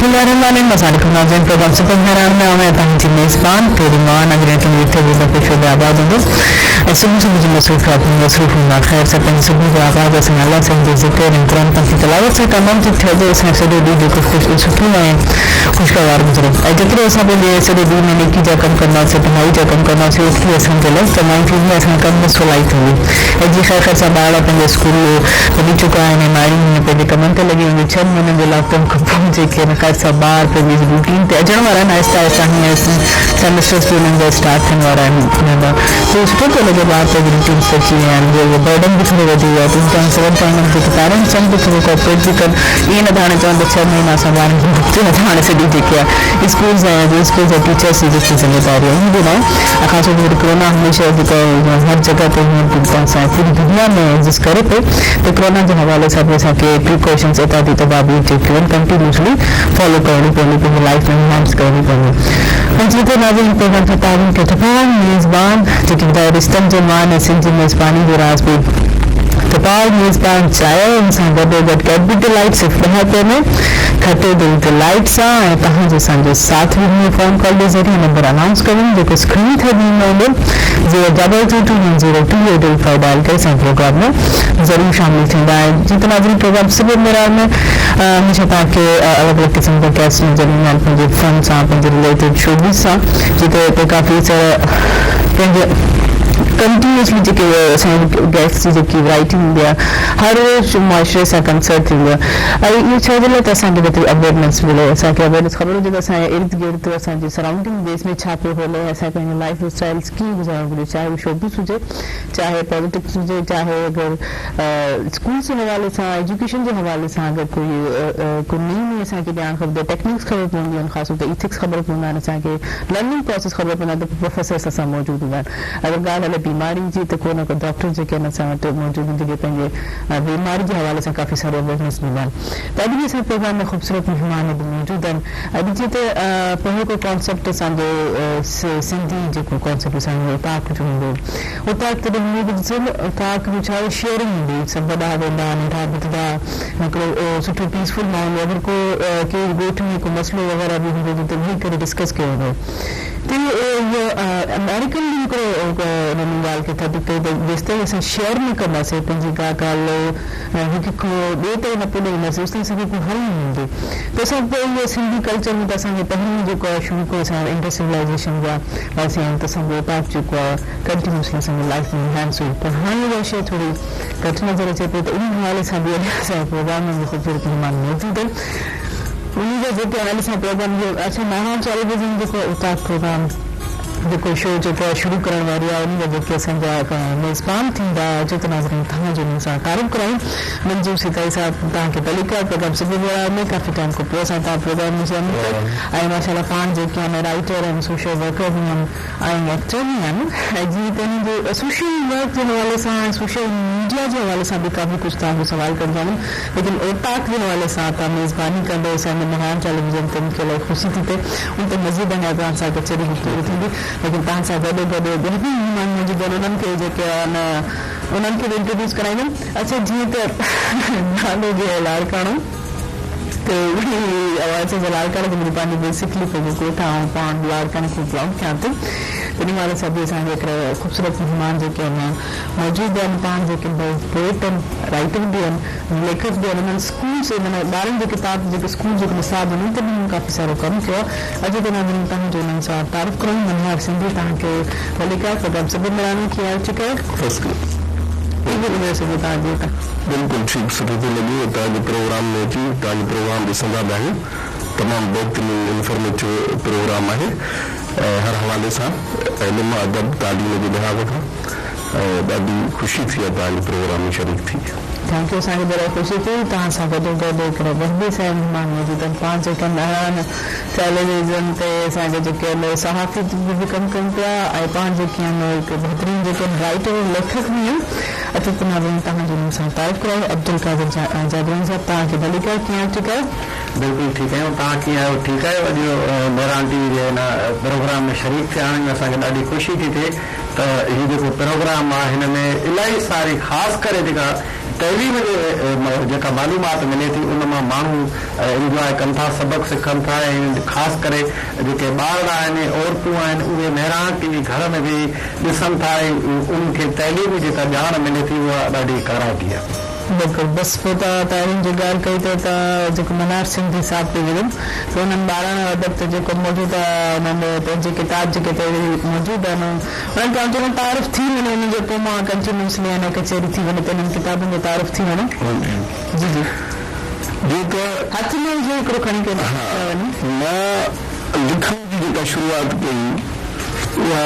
بسم الله الرحمن الرحيم اسان لکون ناظرين پروگرام سپر مهراڻ ۾ آئون آهيان توهان جي ميزبان پيري مان اڳرين تون جٿي به هوندا خوش هوندا آباد هوندو ۽ صبح صبح جي مصروفيات ۾ مصروف هوندا خير سان پنهنجي صبح جو آغاز اسان الله سائين جي ذڪر ۽ قرآن پاڪ جي تلاوت سان ڪندم ته ٿئي جو اسان جو سڄو ڏينهن جيڪو خوش سٺو ۽ خوشگوار گذري ۽ جيترو اسان پنهنجي سڄي ڏينهن ۾ نيڪي جا ڪم ڪنداسين ڀلائي جا ڪم ڪنداسين اوتري اسان جي لاء ڪمائي ٿيندي ۽ اسان جي ڪم ۾ سولائي ٿيندي ۽ جي خير خير سان ٻارڙا پنهنجي اسڪول وڃي چڪا آهن ۽ مائرون هينئر پنهنجي ڪمن تي لڳي ويون ڇهن مهينن جي لاڪ ڊائون کان پوء جيڪي آهن خير سان ٻار پنهنجي روٽين تي اچڻ وارا آهن آهستي آهستي هينئر سيمسٽرس به انهن جا اسٽارٽ ٿيڻ وارا آهن انهن جا ته سٺو پيو لڳي ٻار پنهنجي روٽينس تي اچي ويا آهن جو اهو برڊن به ٿورو وڌي ويو آهي ته ان ٽائيم سيون ٽائيم جيڪي پيرنٽس آهن به ٿورو ڪوآپريٽ به ڪن ائين نه ته هاڻي چون ته ڇهه مهينا اسان ٻارن کي مفت ۾ هاڻي سڄي جيڪي آهي اسڪولز ۽ اسڪولز جا ٽيچرس جي جيڪي ذميواري آهي اها به ناهي ۽ خاص طور تي ڪرونا هميشه جيڪو هر جڳهه تي هينئر پوري طرح سان پوري دنيا ۾ ايگزسٽ ڪري پئي ته ڪرونا جي حوالي سان به اسان کي پريڪاشنز احتياطي تدابير جيڪيون آهن ڪنٽينيوسلي فالو ڪرڻيون پونديون پنهنجي لائف ۾ انهانس ڪرڻي پوندي ۽ جيئن ته ناظرين پروگرام سان تعاون ڪيو ٿپاڻ ميزبان جيڪي ٻڌايو رشتن جو مان ۽ سنڌ جي ميزباني جو راز به ٿپاڻ ميزبان چايو ان سان گڏو گڏ ڪيڊبري ڊلائيٽ صرف ڏهه رپئي ۾ کٽي دل ڊلائيٽ سان ۽ توهان جو اسان جو ساٿ به هن فون ڪال جي ذريعي نمبر انائونس ڪندم جيڪو اسڪرين تي به ايندو zero double two two one zero two eight eight five dial ڪري اسان جي پروگرام ۾ ضرور شامل ٿيندا ۽ جيئن ته ناظرين پروگرام صبح ميراڻ ۾ هميشه توهان کي الڳ الڳ قسم جا گيسٽ نظر ايندا آهن پنهنجي فن سان پنهنجي رليٽيڊ شوبز سان جيئن ته هتي ڪافي سارا پنهنجي ڪنٽينيوسلي جيڪي اسان جي گيسٽ جي جيڪي ورائٽي هوندي آهي هر روز معاشري سان ڪنسرٽ ٿيندو آهي ۽ اهو ڇا جي لاء ته اسان کي جيتري اويئرنيس ملي اسان کي اويئرنيس خبر هجي ته اسان جي ارد گرد اسان جي سرائونڊنگ بيس ۾ ڇا پيو هلي اسان کي پنهنجو لائف اسٽائلس ڪيئن گذارڻ گهرجي چاهي اهو شوبز هجي چاهي پاليٽڪس هجي چاهي اگر اسڪولس جي حوالي سان ايجوڪيشن جي حوالي سان اگر ڪوئي ڪو نئين نئين اسان کي ڄاڻ کپندي آهي ٽيڪنڪس خبر پونديون آهن خاص طور تي ايٿڪس خبر پوندا آهن اسان کي لرننگ پراسيس خبر پوندا آهن ته پروفيسرس اسان موجود هوندا آهن اگر ڳالهه هلي بيماري جي ته ڪو نه ڪو ڊاڪٽر جيڪي آهن اسان وٽ موجود آهن جيڪي پنهنجي بيماري جي حوالي سان ڪافي ساري اويئرنيس ڏيندا آهن ته اڄ به اسان جي پروگرام ۾ خوبصورت مهمان اڄ موجود آهن اڄ جيئن ته پهريون ڪو ڪانسيپٽ اسان جو سنڌي جيڪو ڪانسيپٽ اسان جو اوطاق جو هوندو هو اوطاق تڏهن هوندي هئي ڏسو نه اوطاق جو ڇا هو شيئرنگ هوندي هئي سڀ وڏا ويندا ننڍا ٻڌندا هڪڙو سٺو پيسفل ماحول اگر ڪو ڪنهن ڳوٺ ۾ ڪو مسئلو وغيره به هوندو هو ته ويهي ڪري ڊسڪس ڪيو ويندو هو ته اهو امريڪن به هڪڙو انهن ڳالهه کي ٿڌ ڪئي ته جيستائين اسان شيئر نه ڪنداسين پنهنجي ڪا ڳالهه هڪ هڪ ٻئي تائين نه پڄائينداسين اوستائين اسان کي ڪو حل نه ملندو ته اسان پوء اهو سنڌي ڪلچر ۾ ته اسان کي پهريون جيڪو آهي شروع کان اسان انڊس سولائيزيشن جا واسي آهيون ته اسان جو اوطاق جيڪو آهي ڪنٽينيوسلي اسان جي لائف ۾ انهانس هئي پر هاڻي اها شيء ٿوري گهٽ نظر اچي پئي ته ان حوالي سان به اڄ اسان جي پروگرام ۾ به خوبصورت مهمان موجود آهن انهي جا جيڪي حوالي سان پروگرام جو اڇا مهراڻ ٽيليويزن جيڪو اوطاق پروگرام جيڪو شو جيڪو آهي شروع ڪرڻ واري آهي انهي جا جيڪي اسان جا ميزبان ٿيندا اچو ته ناظرين توهان جو انهن سان تعارف ڪرايون منظور سيتائي صاحب توهان کي ڀليڪار پروگرام صبح مهراڻ ۾ ڪافي ٽائيم کان پوء اسان توهان پروگرام ۾ شامل ٿيو ۽ ماشاءالله پاڻ جيڪي آهن رائيٽر ۽ سوشل ورڪر به آهن ۽ ايڪٽر به آهن ۽ جيئن ته هنن جو سوشل ورڪ جي حوالي سان ۽ سوشل ميڊيا جي حوالي سان به ڪافي ڪجهه توهان کي سوال ڪرڻ چاهيندم ليڪن اوطاق جي حوالي سان توهان ميزباني ڪندو اسان جي مهراڻ ٽيليويزن تي مونکي الاهي خوشي ٿي ٿئي ان تي مزيد اڃا توهان سان ڪچهري گفتگو ٿيندي ليڪن توهان سان گڏو گڏ ٻيا به مهمان موجود آهن انهن کي جيڪي آهن انهن کي به انٽروڊيوس ڪرائيندم اڇا جيئن ته نالو جي آهي لاڙڪاڻو ته اوهان چئجو لاڙڪاڻي ته منهنجو پنهنجو بيسڪلي پنهنجو ڳوٺ آهي آئون پاڻ به لاڙڪاڻي کان بلانگ ڪيان ٿي تنهن مهل اسان به اسان جا هڪڙا خوبصورت مهمان جيڪي آهن موجود آهن پاڻ جيڪي پوئٽ آهن رائيٽر به آهن ليکڪ به آهن انهن اسڪولس معنيٰ ٻارن جي ڪتاب جيڪي اسڪول جو نصاب انهن تي به انهن ڪافي سارو ڪم ڪيو آهي اڄ ته ناظرين توهان جو انهن سان تعارف ڪرايون منهار سنڌي توهان کي ڀليڪار پروگرام صبح ميراڻي ڪيئن آهيو ٺيڪ آهيو فرسٽ ڪلاس ٺيڪ ٻڌايو سگهو توهان جي ته. بلڪل ٺيڪ سٺو ٿو لڳي توهان جي پروگرام ۾ اچي توهان جو پروگرام ڏسندا به آهيون تمام بهترين انفارميٽو پروگرام آهي هر حوالي سان علم ادب تعليم جي لحاظ کان ۽ ڏاڍي خوشي ٿي آهي توهان جي پروگرام ۾ شريڪ ٿي. Thank you اسان کي به الاهي خوشي ٿي توهان سان گڏو گڏ هڪڙا ٻيا به اسان جا مهمان موجود آهن پاڻ جيڪي مهراڻ ٽيليويزن تي اسان جا جيڪي آهن صحافي به ڪم ڪن پيا ۽ پاڻ جيڪي آهن هڪ بهترين جيڪي آهن رائيٽر ليکڪ به آهن اچو ته ناظرين توهان جو انهن سان تعارف ڪرايو عبدالقادر جاگراني صاحب توهان کي ڀليڪار ڪيئن آهيو ٺيڪ آهيو. بلڪل ٺيڪ آهيون توهان ڪيئن آهيو ٺيڪ آهيو اڄ مهراڻ ٽي وي جي هن پروگرام ۾ شريڪ ٿيا آهيون اسان کي ڏاڍي خوشي ٿي ٿئي ته هي جيڪو پروگرام آهي هن ۾ الاهي ساري خاص ڪري جيڪا تعليم جي جيڪا معلومات ملي ٿي ان مان ماڻهو انجواء ڪن ٿا، سبق سکن ٿا ۽ خاص ڪري جيڪي ٻارڙا آهن ۽ عورتون آهن اهي مهراڻ ٽي وي گهر ۾ ويهي ڏسن ٿا ۽ انهن کي تعليمي جيڪا ڄاڻ ملي ٿي اها ڏاڍي ڪارائتي آهي. بلڪل بس پوء ته تعليم جي ڳالهه ڪئي ته ته جيڪو منار سنڌي صاحب پئي ويم ته انهن ٻاراڻو ادب تي جيڪو موجود آهي انهن پنهنجي ڪتاب جيڪي تي موجود آهن انهن کي آئون چوندم تعارف ٿي وڃي انهن جو پوء مان ڪنٽينيوسلي يعني ڪچهري ٿي وڃي ته انهن ڪتابن جو تعارف ٿي وڃي جي جي. جيئن ته هٿ ۾ هجي هڪڙو کڻي ڪنهن ها مان لکڻ جي جيڪا شروعات ڪئي اها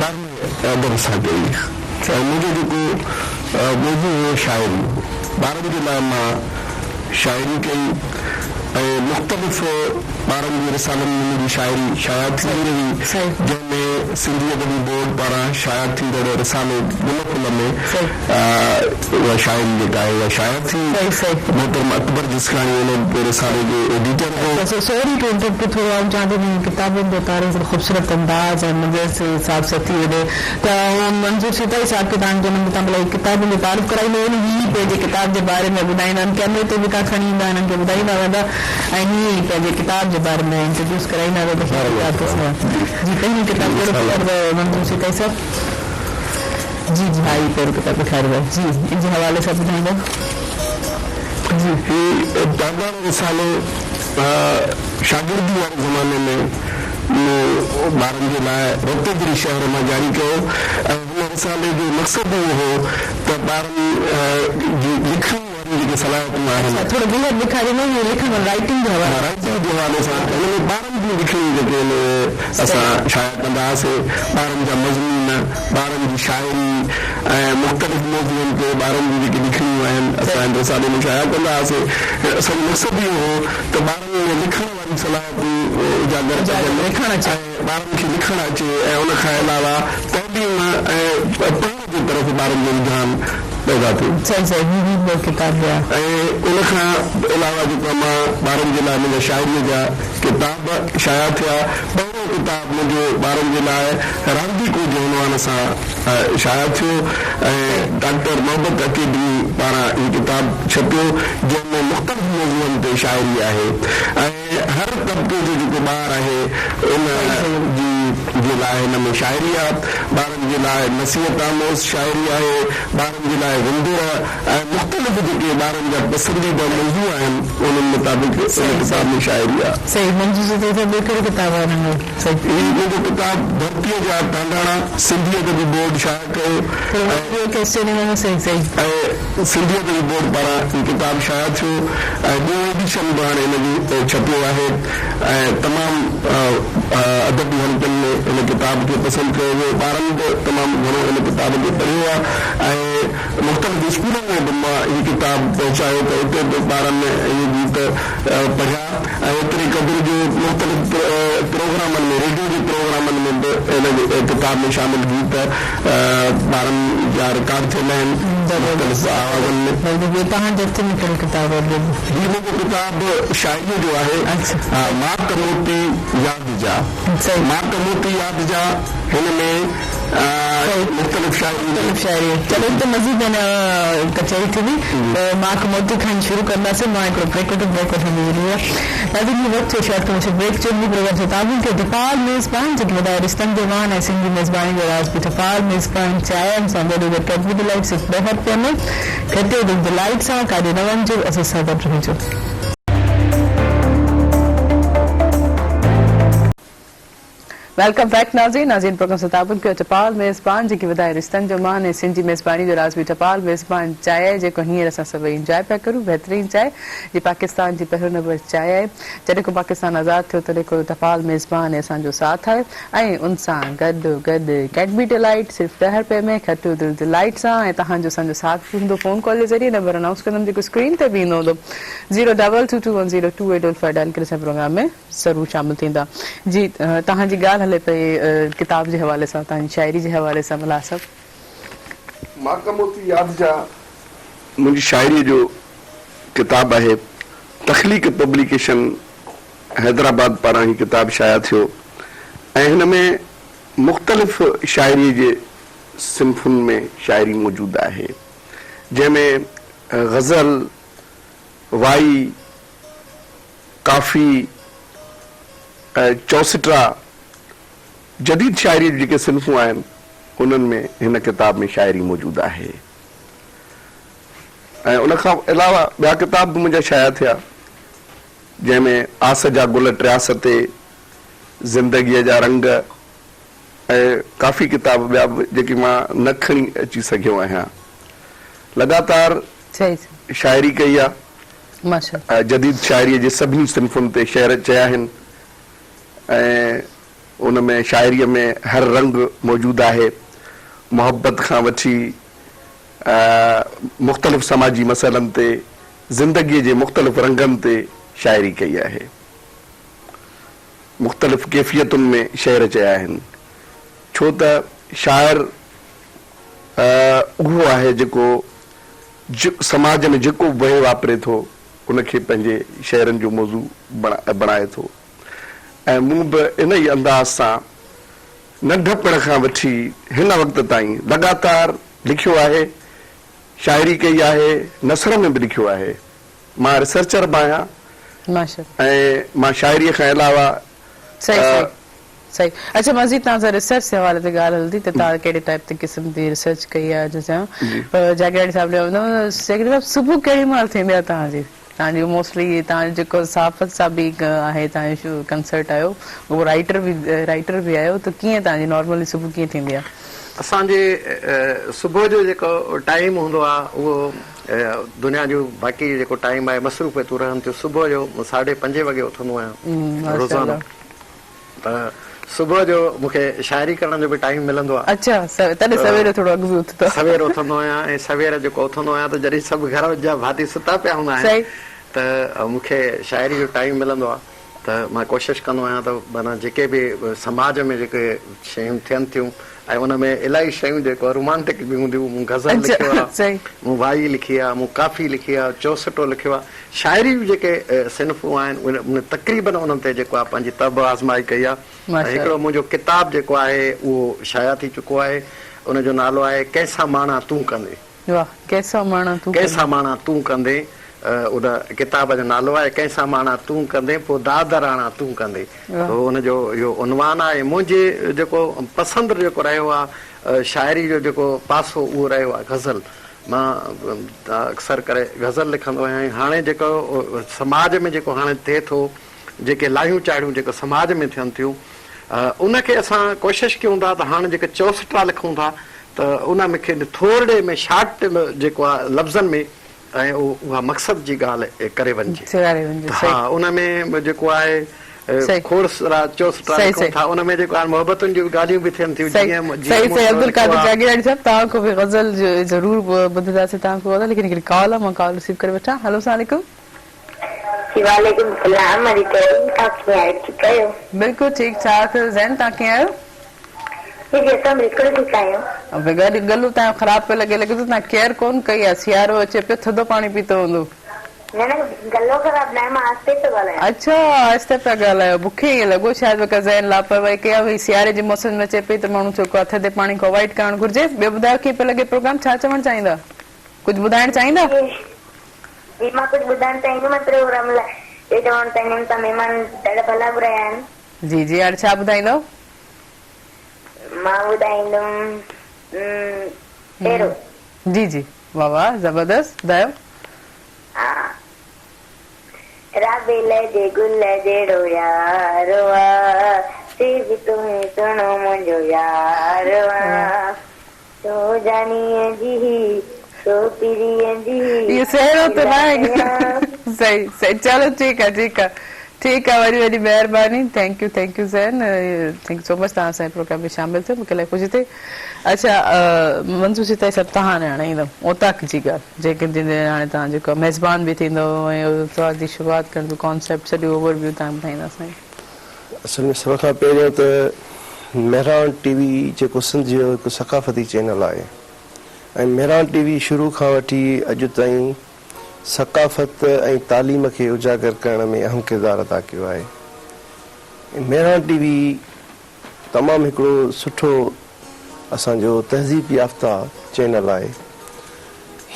ٻارهين ادب سان ڪئي ۽ منهنجو جيڪو موضوع هو شاعري هو. ٻارن جي لاء مان شاعري ڪئي ۽ مختلف ٻارن جي رسالن ۾ منهنجي شاعري شايع ٿيندي رهي جنهن ۾ سنڌي ادبي بورڊ پاران شايع ٿيندڙ رسالو گل ڦل ۾ اها شاعري جيڪا آهي اها شايع ٿي. محترم اڪبر جسڪاڻي ان رسالي جو ايڊيٽر هو. سوري ٽو انٽرپٽ ٿورو آئون چاهيان ٿي هن ڪتابن جو تعارف هڪڙو خوبصورت انداز ۽ منهنجي حساب سان ٿي وڃي ته آئون منظور سيتائي صاحب کي توهان چوندم ته توهان ڀلا هي ڪتابن جو تعارف ڪرائيندو وڃو هي پنهنجي ڪتاب جي باري ۾ ٻڌائيندا آهن ڪيمري تي به توهان کڻي ايندا هنن کي ٻڌائيندا ويندا ۽ هي پنهنجي ڪتاب جي باري ۾ انٽروڊيوس ڪرائيندا ويندا هي ڪتاب ڪس جي پهريون ڪتاب ڪهڙو پڪڙبو منظور سيتائي صاحب. جي جي ها هي پهريون ڪتاب ڏيکاريو آهي جي ان جي حوالي سان ٻڌائيندا جي. هي ٽانڊاڻو رسالو شاگردي واري زماني ۾ مون ٻارن جي لاء رتودري شهر مان جاري ڪيو ۽ هن رسالي جو مقصد اهو هو ته ٻارن جي لکڻي واريون جيڪي صلاحيتون آهن. اڇا ٿورو ٻيهر ڏيکاريندو هي لکڻ رائيٽنگ جي حوالي سان. رائيٽنگ جي حوالي سان هن ۾ ٻارن جون لکڻيون جيڪي آهن اهي اسان شايع ڪندا هئاسي ٻارن جا مضمون ٻارن جي شاعري ۽ مختلف موضوعن تي ٻارن جون جيڪي لکڻيون آهن اسان هن رسالي ۾ شايع ڪندا هئاسي اسان جو مقصد اهو هو ته ٻارن ۾ لکڻ واريون صلاحيتون اجاگر ڪجن ۽ ٻارن کي لکڻ اچي ۽ ان کان علاوه تعليم ۽ پڙهڻ جي طرف ٻارن جو رجحان پيدا ٿئي. صحيح صحيح هي به ٻه ڪتاب ٻيا. ۽ ان کان علاوه جيڪو مان ٻارن جي لاء منهنجا شاعريء جا ڪتاب شايع ٿيا. پهريون ڪتاب منهنجو ٻارن جي لاء رانديڪو جي عنوان سان شايع ٿيو ۽ ڊاڪٽر محبت اڪيڊمي پاران هي ڪتاب ڇپيو جنهن ۾ مختلف موضوعن تي شاعري آهي ۽ هر طبقي جو جيڪو ٻار آهي ان جي جي لاء هن ۾ شاعري آ، ٻارن جي لاء نصيحت آموز شاعري آهي، ٻارن جي لاء وندر ۽ مختلف جيڪي ٻارن جا پسنديده موضوع آهن انهن مطابق ان ڪتاب ۾ شاعري آ. صحيح منظور سيتائي صاحب ٻيو ڪهڙو ڪتاب آهي هن ۾ صحيح. هي منهنجو ڪتاب ڌرتيء جا ٽانڊاڻا سنڌي ادبي بورڊ شايع ڪيو ۽ ٻيو ڪيسٽ هن ۾ صحيح صحيح. ۽ سنڌي ادبي بورڊ پاران هي ڪتاب شايع ٿيو ۽ ٻيو ايڊيشن به هاڻي هن جو ڇپيو آهي ۽ تمام ادبي حلقن ۾ هن ڪتاب کي پسند ڪيو ويو. ٻارن به تمام گهڻو هن ڪتاب کي پڙهيو آهي ۽ مختلف اسڪولن ۾ به مان هي ڪتاب پهچايو ته اتي به ٻارن اهي گيت پڙهيا ۽ ايتري قدر جو مختلف پروگرامن ۾ ريڊيو جي پروگرامن ۾ به هن ڪتاب ۾ شامل گيت ٻارن جا رڪارڊ ٿيل آهن مختلف آوازن ۾. ٻيو توهان جي هٿ ۾ ڪهڙو ڪتاب آهي؟ هي منهنجو ڪتاب شاعريء جو آهي ماڪ موتي ياد جا. ماڪ موتي ياد جا هن ۾ مختلف شاعري. مختلف شاعري چلو هتي مزيد هن ڪچهري ٿيندي ته ماڪ موتي کان ئي شروع ڪنداسين مان هڪڙو بريڪ وٺم بريڪ وٺڻ به ضروري آهي ناظرين هي وقت ٿيو شارٽ ڪمرشل بريڪ جو هي پروگرام ستابون کي ٽپال ميزبان جيڪي وڌائي رشتن جو مان ۽ سنڌي ميزباني جو راز به ٽپال ميزبان چانهه سان گڏو گڏ ڪيڊبري ڊيلائيٽ صرف ڏهه رپين ۾ گهٽيو دل ڊيلائيٽ سان ڪاڏي نه وڃجو اسان سان گڏ رهجو. Welcome back ناظرين ناظرين پروگرام ستابن ڪيو ٽپال ميزبان جيڪي وڌائي رشتن جو مان ۽ سنڌ جي ميزباني جو راز به ٽپال ميزبان چانهه آهي جيڪو هينئر اسان سڀئي انجواء پيا ڪريون بهترين چانهه جي پاڪستان جي پهريون نمبر چانهه آهي جڏهن کان پاڪستان آزاد ٿيو تڏهن کان ٽپال ميزبان اسان جو ساٿ آهي ۽ ان سان گڏ گڏ ڪيڊبري ڊيلائيٽ صرف 10 رپئي ۾ کٽيو دل ڊيلائيٽ سان ۽ توهان جو اسان جو ساٿ به هوندو فون ڪال جي ذريعي نمبر انائونس ڪندم جيڪو اسڪرين تي به ايندو هوندو zero double two two one zero two eight double five dial ڪري اسان پروگرام ۾ ضرور شامل ٿيندا. جي توهان جي ڳالهه هلي پئي ڪتاب جي حوالي سان توهان جي شاعري جي حوالي سان ملاح صاحب. ماڪ موتي ياد جا منهنجي شاعريء جو ڪتاب آهي. تخليق پبليڪيشن حيدرآباد پاران هي ڪتاب شايع ٿيو ۽ هن ۾ مختلف شاعريء جي صنفن ۾ شاعري موجود آهي، جنهن ۾. غزل، وائي، ڪافي ۽ چوسٽرا جديد شاعريء جون جيڪي صنفون آهن، انهن ۾ هن ڪتاب ۾ شاعري موجود آهي ۽ ان کان علاوه ٻيا ڪتاب به منهنجا شايع ٿيا، جنهن ۾ آس جا گل ٽياس تي، زندگيء جا رنگ ۽ ڪافي ڪتاب ٻيا به جيڪي مان نه کڻي اچي سگهيو آهيان. لڳاتار شاعري ڪئي آ. جديد شاعريء جي سڀني صنفن تي شعر چيا آهن ۽ ان ۾ شاعريء ۾ هر رنگ موجود آهي. محبت کان وٺي مختلف سماجي مسئلن تي، زندگيء جي مختلف رنگن تي شاعري ڪئي آهي. مختلف ڪيفيتن ۾ شعر چيا آهن. ڇو ته شاعر اهو آهي جيڪو سماج ۾ جيڪو به وهي واپري ٿو ان کي پنهنجي شعرن جو موضوع بڻائي ٿو ۽ مون به ان ئي انداز سان ننڍپڻ کان وٺي هن وقت تائين لڳاتار لکيو آهي، شاعري ڪئي آهي، نثر ۾ به لکيو آهي. مان ريسرچر به آهيان ۽ مان شاعريء کان علاوه. صحيح صحيح صحيح اڇا مزيد توهان سان ريسرچ جي حوالي تي ڳالهه هلندي ته توهان ڪهڙي ٽائيپ تي قسم جي ريسرچ ڪئي آهي جو چيان پر جاگيراڻي صاحب ڏي ويندم جاگيراڻي صاحب صبح ڪهڙي مهل ٿيندي آهي توهان جي توهان جي موسٽلي توهان جو جيڪو صحافت سان به هڪ آهي توهان جو ڪنسرٽ آهيو اهو رائيٽر به رائيٽر به آهيو ته ڪيئن توهان جي نارملي صبح ڪيئن ٿيندي آهي. اسان جي صبح جو جيڪو ٽائيم هوندو آهي اهو دنيا جو باقي جيڪو ٽائيم آهي مصروفيتون رهن ٿيون صبح جو ساڍي پنجين وڳي اٿندو آهيان روزانو ته صبح جو مون کي شاعري ڪرڻ جو به ٽائيم ملندو آهي. اڇا تڏهن سوير ٿورو اڳ به اٿندا. سوير اٿندو آهيان ۽ سوير جيڪو اٿندو آهيان ته جڏهن سڀ گهر جا ڀاتي ستا پيا هوندا آهن ته مون کي شاعري جو ٽائيم ملندو آهي ته مان ڪوشش ڪندو آهيان ته معنيٰ جيڪي به سماج ۾ جيڪي شيون ٿين ٿيون ۽ ان ۾ الاهي شيون جيڪو رومانٽڪ به هونديون مون غزل لکيو آهي مون وائي لکي آهي مون ڪافي لکي آهي چوسٽو لکيو آهي شاعري جون جيڪي صنفون آهن اهي تقريبن انهن تي جيڪو آهي پنهنجي طبع آزمائي ڪئي آهي ۽ هڪڙو منهنجو ڪتاب جيڪو آهي اهو شايع ٿي چڪو آهي ان جو نالو آهي ڪنهن سان ماڻا تون ڪندين. واھ ڪنهن سان ماڻا تون ڪنهن سان ماڻا تون ڪندين ان ڪتاب جو نالو آهي ڪنهن سان ماڻا تون ڪندين پوء داد راڻا تون ڪندين تو ان جو اهو عنوان آهي منهنجي جيڪو پسند جيڪو رهيو آهي شاعري جو جيڪو پاسو اهو رهيو آهي غزل مان اڪثر ڪري غزل لکندو آهيان ۽ هاڻي جيڪو سماج ۾ جيڪو هاڻي ٿئي ٿو جيڪي لاهيون چاڙهيون جيڪو سماج ۾ ٿين ٿيون ان کي اسان ڪوشش ڪيون ٿا ته هاڻي جيڪي چوسٽا لکون ٿا ته ان ۾ کي ٿورڙي ۾ شارٽ جيڪو آهي لفظن ۾ ۽ اها مقصد جي ڳالهه ڪري وڃجي ته ها ان ۾ جيڪو آهي کوڙ سارا چوسٽا لکون ٿا ان ۾ جيڪو آهي محبتن جون ڳالهيون به ٿين ٿيون جيئن صحيح صحيح عبدالقادر جاگيراڻي صاحب توهان کان به غزل ضرور ٻڌنداسين توهان کان غزل ليڪن هڪڙي ڪال آهي مان ڪال رسيو ڪري وٺان هلو السلام عليڪم. جي وعليڪم السلام علي ڪريم توهان ڪيئن آهيو ٺيڪ آهيو. بلڪل ٺيڪ ٺاڪ زين توهان ڪيئن آهيو. جي جي اسان بلڪل ٺيڪ آهيون. گڏ گلو توهان جو خراب پيو لڳي لڳي ٿو توهان ڪيئر ڪون ڪئي آهي سيارو اچي پيو ٿڌو پاڻي پيتو هوندو. نه نه گلو خراب ناهي مان آهستي پيو ڳالهايان. اڇا آهستي پيا ڳالهايو مون کي ائين لڳو شايد بڪا ذهن لاپرواهي ڪئي آهي سياري جي موسم ۾ اچي پئي ته ماڻهو ڇو ڪو ٿڌي پاڻي کان اوائڊ ڪرڻ گهرجي ٻيو ٻڌايو ڪيئن پيو لڳي پروگرام ڇا چوڻ چاهيندا ڪجهه ٻڌائڻ چاهيندا. جي مان ڪجهه ٻڌائڻ چاهيندم ۽ پروگرام لاء اهو چوڻ چاهيندم ته مهمان ڏاڍا ڀلا گهرايا آهن. جي جي هاڻي ڇا ٻڌائيندؤ؟ مان ٻڌائيندم پيرو. جي جي واه واه زبردست ٻڌايو. ها رابيل جي گل جهڙو يار آ سي به تون ئي سهڻو منهنجو يار آ. تو جانيء جي تو پرينء جي اهو سهرو ته ناهي صحيح صحيح چلو ٺيڪ آ ٺيڪ آ ٺيڪ آ وڏي وڏي مهرباني thank you thank you Zain thank you so much توهان اسان جي پروگرام ۾ شامل ٿيو مونکي الائي خوشي ٿي اڇا منظور سيتائي صاحب توهان هاڻي هاڻي ايندم اوطاق جي ڳالهه جيڪي جنهن هاڻي توهان جيڪو ميزبان به ٿيندو ۽ اوطاق جي شروعات ڪرڻ جو ڪانسيپٽ سڄو اوور ويو توهان ٻڌائيندا اسان کي. اصل ۾ سڀ کان پهريون ته مهراڻ ٽي وي جيڪو سنڌ جو هڪ ثقافتي چينل آهي ۽ مهراڻ ٽي وي شروع کان وٺي اڄ تائين ثقافت ۽ تعليم کي اجاگر ڪرڻ ۾ اهم ڪردار ادا ڪيو آهي. مهراڻ ٽي وي تمام هڪڙو سٺو اسان جو تهذيب يافته چينل آهي.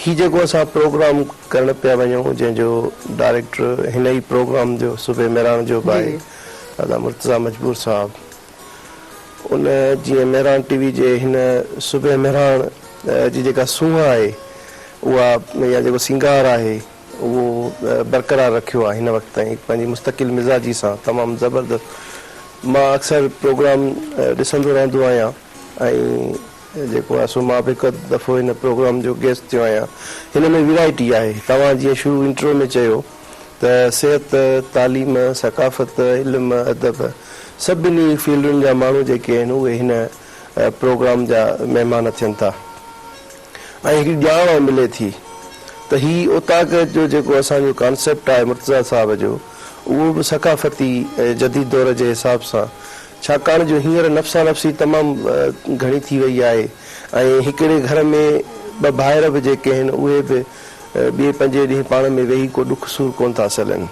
هي جيڪو اسان پروگرام ڪرڻ پيا وڃون جنهن جو ڊائريڪٽر هن ئي پروگرام جو صبح مهراڻ جو به آهي ادا مرتضيٰ مجبور صاحب ان جيئن مهراڻ ٽي وي جي هن صبح مهراڻ جي جيڪا سونهن آهي اها يا جيڪو سينگار آهي اهو برقرار رکيو آهي هن وقت تائين پنهنجي مستقل مزاجي سان تمام زبردست مان اڪثر پروگرام ڏسندو رهندو آهيان ۽ جيڪو آهي سو مان به هڪ اڌ دفعو هن پروگرام جو گيسٽ ٿيو آهيان. هن ۾ ويرائٽي آهي. توهان جيئن شروع انٽرو ۾ چيو ته صحت، تعليم، ثقافت، علم، ادب سڀني فيلڊن جا ماڻهو جيڪي آهن اهي هن پروگرام جا مهمان ٿين ٿا ۽ هڪڙي ڄاڻ ملي ٿي ته هي اوطاق جو جيڪو اسان جو ڪانسيپٽ آهي مرتضيٰ صاحب جو اهو به ثقافتي جديد دور جي حساب سان ڇاڪاڻ جو هينئر نفسا نفسي تمام گهڻي ٿي وئي آهي ۽ هڪڙي گهر ۾ ٻه ڀائر به جيڪي آهن اهي به ٻئي پنجين ڏينهن پاڻ ۾ ويهي ڪو ڏک سور ڪونه ٿا سلن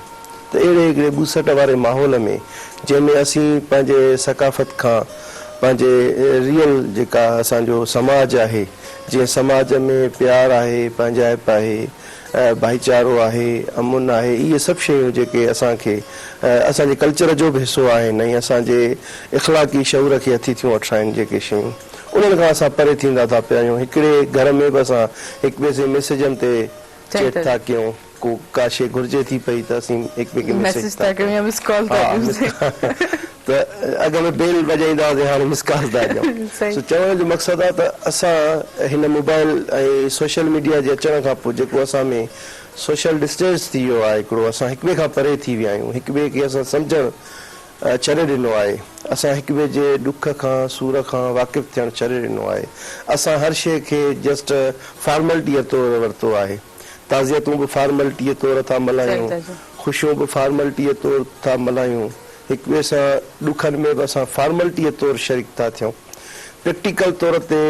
ته اهڙي هڪڙي ٻوسٽ واري ماحول ۾ جنهن ۾ اسين پنهنجي ثقافت کان پنهنجي ريئل جيڪا اسان جو سماج آهي جنهن سماج ۾ پيار آهي پنهنجائپ آهي ڀائيچارو آهي، امن آهي، اهي سڀ شيون جيڪي اسان کي اسان جي ڪلچر جو به حصو آهن ۽ اسان جي اخلاقي شعور کي هٿي ٿيون وٺرائين جيڪي شيون انهن کان اسان پري ٿيندا ٿا پيا وڃون هڪڙي گهر ۾ به اسان هڪ ٻئي سين ميسيجن تي چيٽ ٿا ڪيون ڪو ڪا شي گهرجي ٿي پئي ته اسين هڪ ٻئي کي ميسيج ٿا ڪيون يا مس ڪال ٿا ڏيون ته اڳ ۾ بيل وڄائيندا هئاسين هاڻي مس ڪال ٿا ڏيون سو چوڻ جو مقصد آهي ته اسان هن موبائل ۽ سوشل ميڊيا جي اچڻ کان پوء جيڪو اسان ۾ سوشل ڊسٽينس ٿي ويو آهي هڪڙو اسان هڪ ٻئي کان پري ٿي ويا آهيون هڪ ٻئي کي اسان سمجهڻ ڇڏي ڏنو آهي اسان هڪ ٻئي جي ڏک کان سور کان واقف ٿيڻ ڇڏي ڏنو آهي اسان هر شيء کي جسٽ فارملٽيء طور ورتو آهي تعزيتون به فارملٽيء طور ٿا ملهايون خوشيون به فارملٽيء طور ٿا ملهايون هڪ ٻئي سان ڏکن ۾ به اسان فارملٽيء طور شريڪ ٿا ٿيون. پريڪٽيڪل طور تي،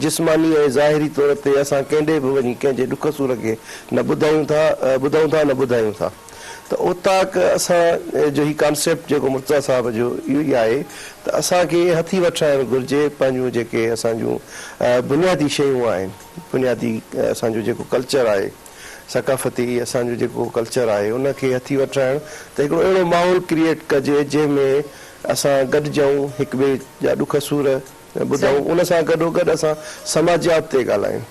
جسماني ۽ ظاهري طور تي اسان ڪنهن ڏي به وڃي ڪنهن جي ڏک سور کي نه ٻڌايون ٿا ٻڌون ٿا نه ٻڌايون ٿا ته اوطاق اسان جو هي ڪانسيپٽ جيڪو مرتضيٰ صاحب جو اهو ئي آهي ته اسان کي هٿي وٺرائڻ گهرجي پنهنجون جيڪي اسان جون بنيادي شيون آهن بنيادي اسان جو جيڪو ڪلچر آهي. ثقافتي اسان جو جيڪو ڪلچر آهي ان کي هٿي وٺرائڻ ته هڪڙو اهڙو ماحول ڪريئيٽ ڪجي جنهن ۾ اسان گڏجون هڪ ٻئي جا ڏک سور ٻڌون ان سان گڏو گڏ اسان سماجيات تي ڳالهايون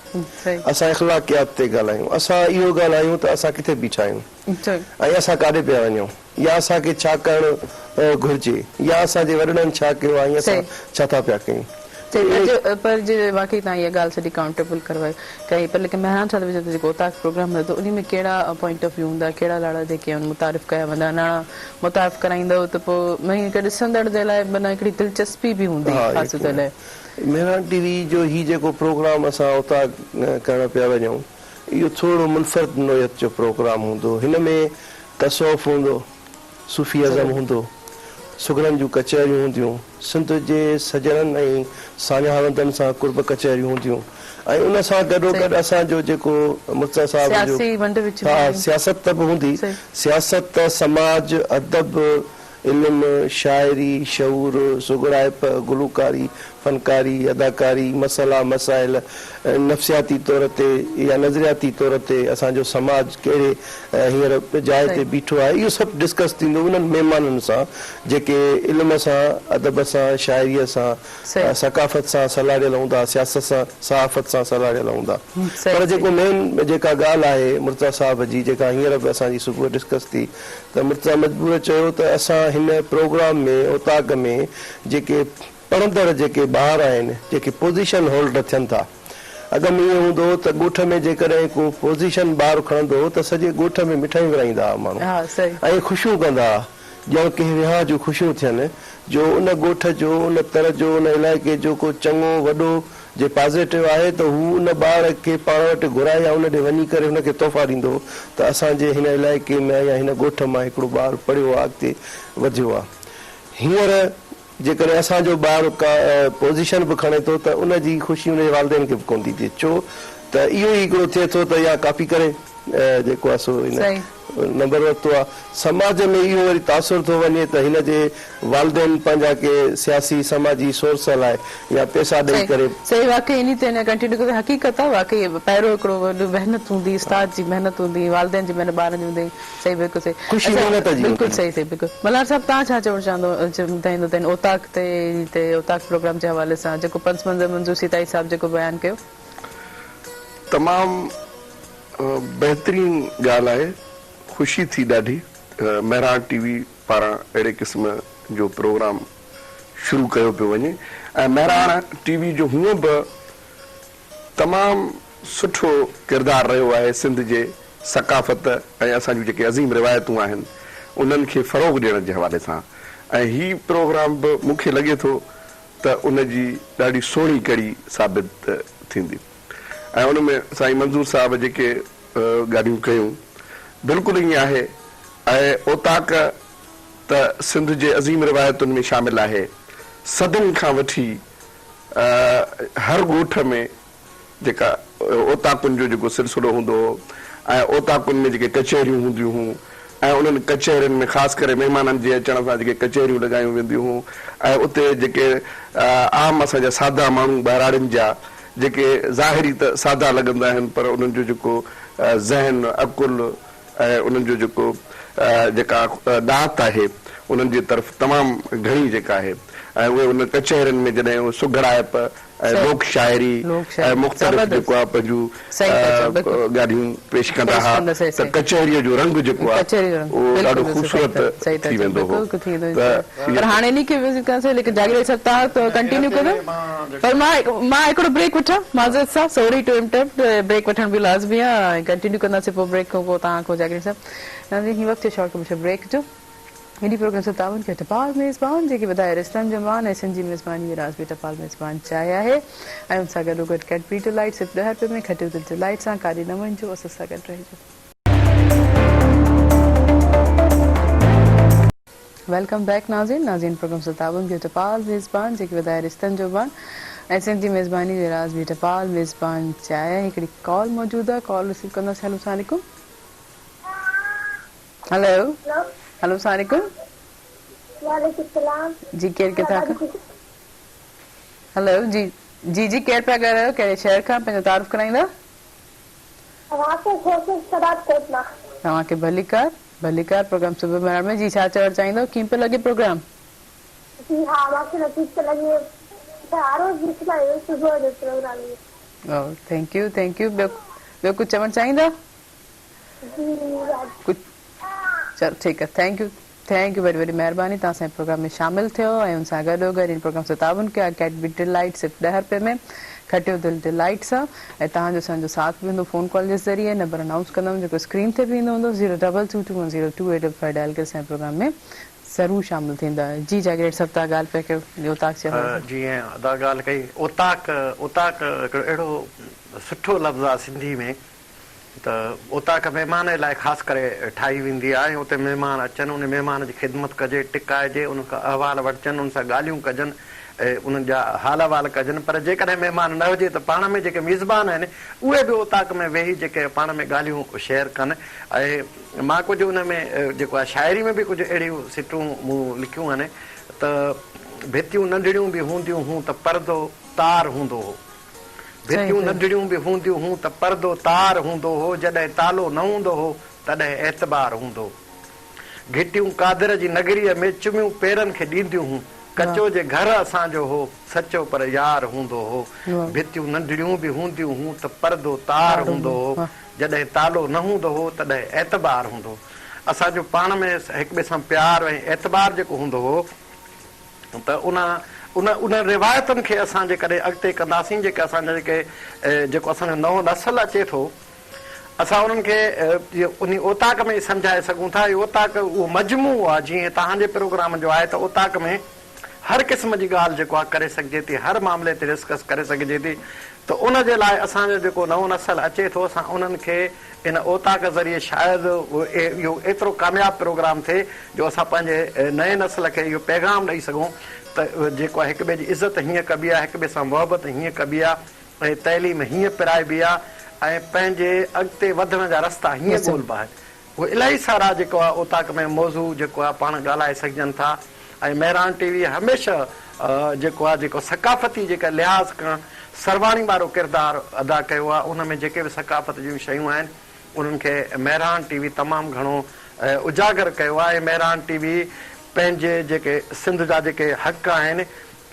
اسان اخلاقيات تي ڳالهايون اسان اهو ڳالهايون ته اسان ڪٿي بيٺا آهيون ۽ اسان ڪاڏي پيا وڃون يا اسان کي ڇا ڪرڻ گهرجي يا اسان جي وڏڙن ڇا ڪيو آهي ۽ اسان ڇا ٿا پيا ڪيون. صحيح پر جي واقعي توهان اها ڳالهه سڄي ڪائونٽيبل ڪروائي ڪئي پر ليڪن مهراڻ صاحب جو جيڪو اوطاق پروگرام هلندو انهي ۾ ڪهڙا پوائنٽ آف ويو هوندا ڪهڙا لاڙا جيڪي آهن متعارف ڪيا ويندا ناڻا متعارف ڪرائيندؤ ته پوء معني هڪ ڏسندڙ جي لاء معنيٰ هڪڙي دلچسپي به هوندي خاص طور لاء. مهراڻ ٽي وي جو هي جيڪو پروگرام اسان اوطاق ڪرڻ پيا وڃون اهو ٿورو منفرد نوعيت جو پروگرام هوندو. هن ۾ تصوف هوندو، صوفي ازم هوندو، سگهڙن جون ڪچهريون هونديون، سنڌ جي سڄڻن ۽ ساڃاهوندن سان قرب ڪچهريون هونديون ۽ ان سان گڏوگڏ اسان جو جيڪو مرتضيٰ صاحب جو سياسي ونڊ وچ ها سياست ته به هوندي، سياست، سماج، ادب، علم، شاعري، شعور، سگهڙائپ، گلوڪاري، فنڪاري، اداڪاري، مسئلا، مسائل، نفسياتي طور تي يا نظرياتي طور تي اسان جو سماج ڪهڙي هينئر جاء تي بيٺو آهي، اهو سڀ ڊسڪس ٿيندو انهن مهمانن سان جيڪي علم سان، ادب سان، شاعريء سان، ثقافت سان سلهاڙيل هوندا، سياست سان، صحافت سان سلهاڙيل هوندا. پر جيڪو مين جيڪا ڳالهه آهي مرتضيٰ صاحب جي جيڪا هينئر به اسان جي صبح ڊسڪس ٿي ته مرتضيٰ مجبور چيو ته اسان هن پروگرام ۾ اوطاق ۾ جيڪي پڙهندڙ جيڪي ٻار آهن جيڪي پوزيشن هولڊر ٿين ٿا اڳ ۾ ائين هوندو هو ته ڳوٺ ۾ جيڪڏهن ڪو پوزيشن ٻار کڻندو هو ته سڄي ڳوٺ ۾ مٺايون ورهائيندا هئا ماڻهو ۽ خوشيون ڪندا هئا ڄڻ ڪنهن وهانء جون خوشيون ٿين جو ان ڳوٺ جو ان تر جو ان علائقي جو ڪو چڱو وڏو جي پازيٽو آهي ته هو ان ٻار کي پاڻ وٽ گهرائي يا ان ڏي وڃي ڪري هن کي تحفا ڏيندو هو ته اسان جي هن علائقي مان يا هن ڳوٺ مان هڪڙو ٻار پڙهيو آ اڳتي وڌيو آ. هينئر جيڪڏهن اسان جو ٻار ڪا پوزيشن به کڻي ٿو ته ان جي خوشي ان جي والدين کي به ڪونه ٿي ٿئي ڇو ته اهو ئي هڪڙو ٿئي ٿو ته يا ڪاپي ڪري. جيڪو آهي سو هن نمبر ورتو آهي. سماج ۾ اهو وري تاثر ٿو وڃي ته هن جي والدين پنهنجا ڪي سياسي سماجي سورس لاء يا پئسا ڏئي ڪري. صحيح واقعي انهي تي اڃا ڪنٽينيو ڪيو حقيقت آ واقعي پهريون هڪڙو وڏو محنت هوندي استاد جي محنت هوندي والدين جي محنت ٻارن جي هوندي صحيح بلڪل صحيح خوشي محنت جي بلڪل هوندي. صحيح صحيح بلڪل ملهار صاحب توهان ڇا چوڻ چاهندو چاهيندو ته هن اوطاق تي تي اوطاق پروگرام جي حوالي سان جيڪو پس منظر منظور سيتائي صاحب جيڪو بيان ڪيو. تمام بهترين ڳالهه آهي خوشي ٿي ڏاڍي مهراڻ ٽي وي پاران اهڙي قسم جو پروگرام شروع ڪيو پيو وڃي ۽ مهراڻ ٽي وي جو هونء به تمام سٺو ڪردار رهيو آهي سنڌ جي ثقافت ۽ اسان جون جيڪي عظيم روايتون آهن انهن کي فروغ ڏيڻ جي حوالي سان ۽ هي پروگرام به مون کي لڳي ٿو ته ان جي ڏاڍي سهڻي ڪڙي ثابت ٿيندي ۽ ان ۾ سائين منظور صاحب جيڪي ڳالهيون ڪيون بلڪل ائين آهي ۽ اوطاق ته سنڌ جي عظيم روايتن ۾ شامل آهي صدين کان وٺي هر ڳوٺ ۾ جيڪا اوطاقن جو جيڪو سلسلو هوندو هو ۽ اوطاقن ۾ جيڪي ڪچهريون هونديون هون ۽ انهن ڪچهرين ۾ خاص ڪري مهمانن جي اچڻ سان جيڪي ڪچهريون لڳايون وينديون هون ۽ اتي جيڪي عام اسان جا سادا ماڻهو ٻهراڙين جا جيڪي ظاهري ته سادا لڳندا آهن پر انهن جو جيڪو ذهن، عقل ۽ انهن جو جيڪو جيڪا ڏات آهي انهن جي طرف تمام گهڻي جيڪا آهي ۽ اهي ان ڪچهرين ۾ جڏهن سگهڙائپ ۽ لوڪ شاعري ۽ مختلف جيڪو آهي پنهنجون ڳالهيون پيش ڪندا ها ته ڪچهريء جو رنگ جيڪو آهي اهو ڏاڍو خوبصورت ٿي ويندو هو ته پر هاڻي انهي کي وزٽ ڪنداسين ليڪن جاگير صاحب توهان ڪنٽينيو ڪندو پر مان مان هڪڙو بريڪ وٺان معذرت سان سوري ٽو انٽرپٽ بريڪ وٺڻ به لازمي آهي ۽ ڪنٽينيو ڪنداسين پوء بريڪ کان پوء توهان کان جاگير صاحب ناظرين هي وقت ٿيو شارٽ ڪمرشل بريڪ جو هني پروگرام سان تعاون ڪيو ٽپال ميزبان جيڪي ٻڌائي رشتن جو مان ۽ سنڌ جي ميزباني جو راز به ٽپال ميزبان چاهي آهي ۽ ان سان گڏوگڏ ڪيڊبري ڊيلائيٽ صرف ڏهه رپين ۾ کٽيو دل ڊيلائيٽ سان ڪاڏي نه وڃجو اسان سان گڏ رهجو. Welcome back ناظرين ناظرين پروگرام سان تعاون ڪيو ٽپال ميزبان جيڪي وڌائي رشتن جو مان ۽ سنڌ جي ميزباني جو راز به ٽپال ميزبان چاهي آهي هڪڙي ڪال موجود آهي ڪال رسيو ڪنداسين هلو السلام عليڪم. هلو هلو السلام عليڪم. وعليڪم السلام. جي ڪير ڪٿان کان. هلو جي جي جي ڪير پيا ڳالهايو ڪهڙي شهر کان پنهنجو تعارف ڪرائيندا. اوهان کي کوسر شهداد ڪوٽ مان. توهان کي ڀليڪار ڀليڪار پروگرام صبح مهراڻ ۾ جي ڇا چوڻ چاهيندو ڪيئن پيو لڳي پروگرام. جي ها مان کي لطيف پيو لڳي هر روز ڏسندا آهيون صبح جو پروگرام اهو. او thank you thank you ٻيو ٻيو ڪجهه چوڻ چاهيندا. چلو ٺيڪ آ thank you thank you وڏي وڏي مهرباني توهان اسان جي پروگرام ۾ شامل ٿيو ۽ ان سان گڏو گڏ ان پروگرام سان تعاون ڪيو آ ڪيڊبري ڊيلائيٽ صرف ڏهه رپئي ۾ کٽيو دل ڊيلائيٽ سان ۽ توهان جو اسان جو ساٿ به هوندو فون ڪال جي ذريعي نمبر انائونس ڪندم جيڪو اسڪرين تي به ايندو هوندو zero double two two one zero two eight double five dial ڪري اسان جي پروگرام ۾ ضرور شامل ٿيندا جي جاگير صاحب توهان ڳالهه پيا ڪيو اوطاق جي حوالي سان. جيئن ادا ڳالهه ڪئي اوطاق اوطاق هڪڙو اهڙو سٺو لفظ آ سنڌي ۾ ته اوطاق مهمان جي لاء خاص ڪري ٺاهي ويندي آهي ۽ اتي مهمان اچن ان مهمان جي خدمت ڪجي، ٽڪائجي، ان کان احوال وٺجن، ان سان ڳالهيون ڪجن ۽ انهن جا حال احوال ڪجن پر جيڪڏهن مهمان نه هجي ته پاڻ ۾ جيڪي ميزبان آهن اهي به اوطاق ۾ ويهي جيڪي پاڻ ۾ ڳالهيون شيئر ڪن ۽ مان ڪجهه ان ۾ جيڪو آهي شاعري ۾ به ڪجهه اهڙيون سٽون مون لکيون آهن ته ڀتيون ننڍڙيون به هونديون هون ته پردو تار هوندو هو. ڀتيون ننڍڙيون به هونديون هون ته پردو تار هوندو هو، جڏهن تالو نه هوندو هو، تڏهن اعتبار هوندو هو. گهٽيون قادر جي نگريء ۾ چميون پيرن کي ڏينديون هون. ڪچو جي گهر اسان جو هو، سچو پر يار هوندو هو. ڀتيون ننڍڙيون به هونديون هون ته پردو تار هوندو هو، جڏهن تالو نه هوندو هو، تڏهن اعتبار هوندو هو. اسان جو پاڻ ۾ هڪٻئي سان پيار ۽ اعتبار جيڪو هوندو هو، ته ان ان انهن روايتن کي اسان جيڪڏهن اڳتي ڪنداسين جيڪي اسان جا جيڪي جيڪو اسان جو نئون نسل اچي ٿو اسان انهن کي انهي اوطاق ۾ ئي سمجهائي سگهون ٿا هي اوطاق اهو مجموعو آهي جيئن توهان جي پروگرام جو آهي ته اوطاق ۾ هر قسم جي ڳالهه جيڪو آهي ڪري سگهجي ٿي هر معاملي تي ڊسڪس ڪري سگهجي ٿي ته ان جي لاء اسان جو جيڪو نئون نسل اچي ٿو اسان انهن کي ان اوطاق ذريعي شايد اهو ايترو ڪامياب پروگرام ٿئي جو اسان پنهنجي نئين نسل کي اهو پيغام ڏئي سگهون ته جيڪو آهي هڪ ٻئي جي عزت هيئن ڪبي آهي، هڪ ٻئي سان محبت هيئن ڪبي آهي ۽ تعليم هيئن پرائبي آهي ۽ پنهنجي اڳتي وڌڻ جا رستا هيئن ڳولبا آهن. اهي الاهي سارا جيڪو آهي اوطاق ۾ موضوع جيڪو آهي پاڻ ڳالهائي سگهجن ٿا ۽ مهراڻ ٽي وي هميشه جيڪو آهي جيڪو ثقافتي جيڪا لحاظ کان سرواڻي وارو ڪردار ادا ڪيو آهي ان ۾ جيڪي به ثقافت جون شيون آهن انهن کي مهراڻ ٽي وي تمام گهڻو اجاگر ڪيو آهي ۽ مهراڻ ٽي وي پنهنجي جيڪي سنڌ جا جيڪي حق آهن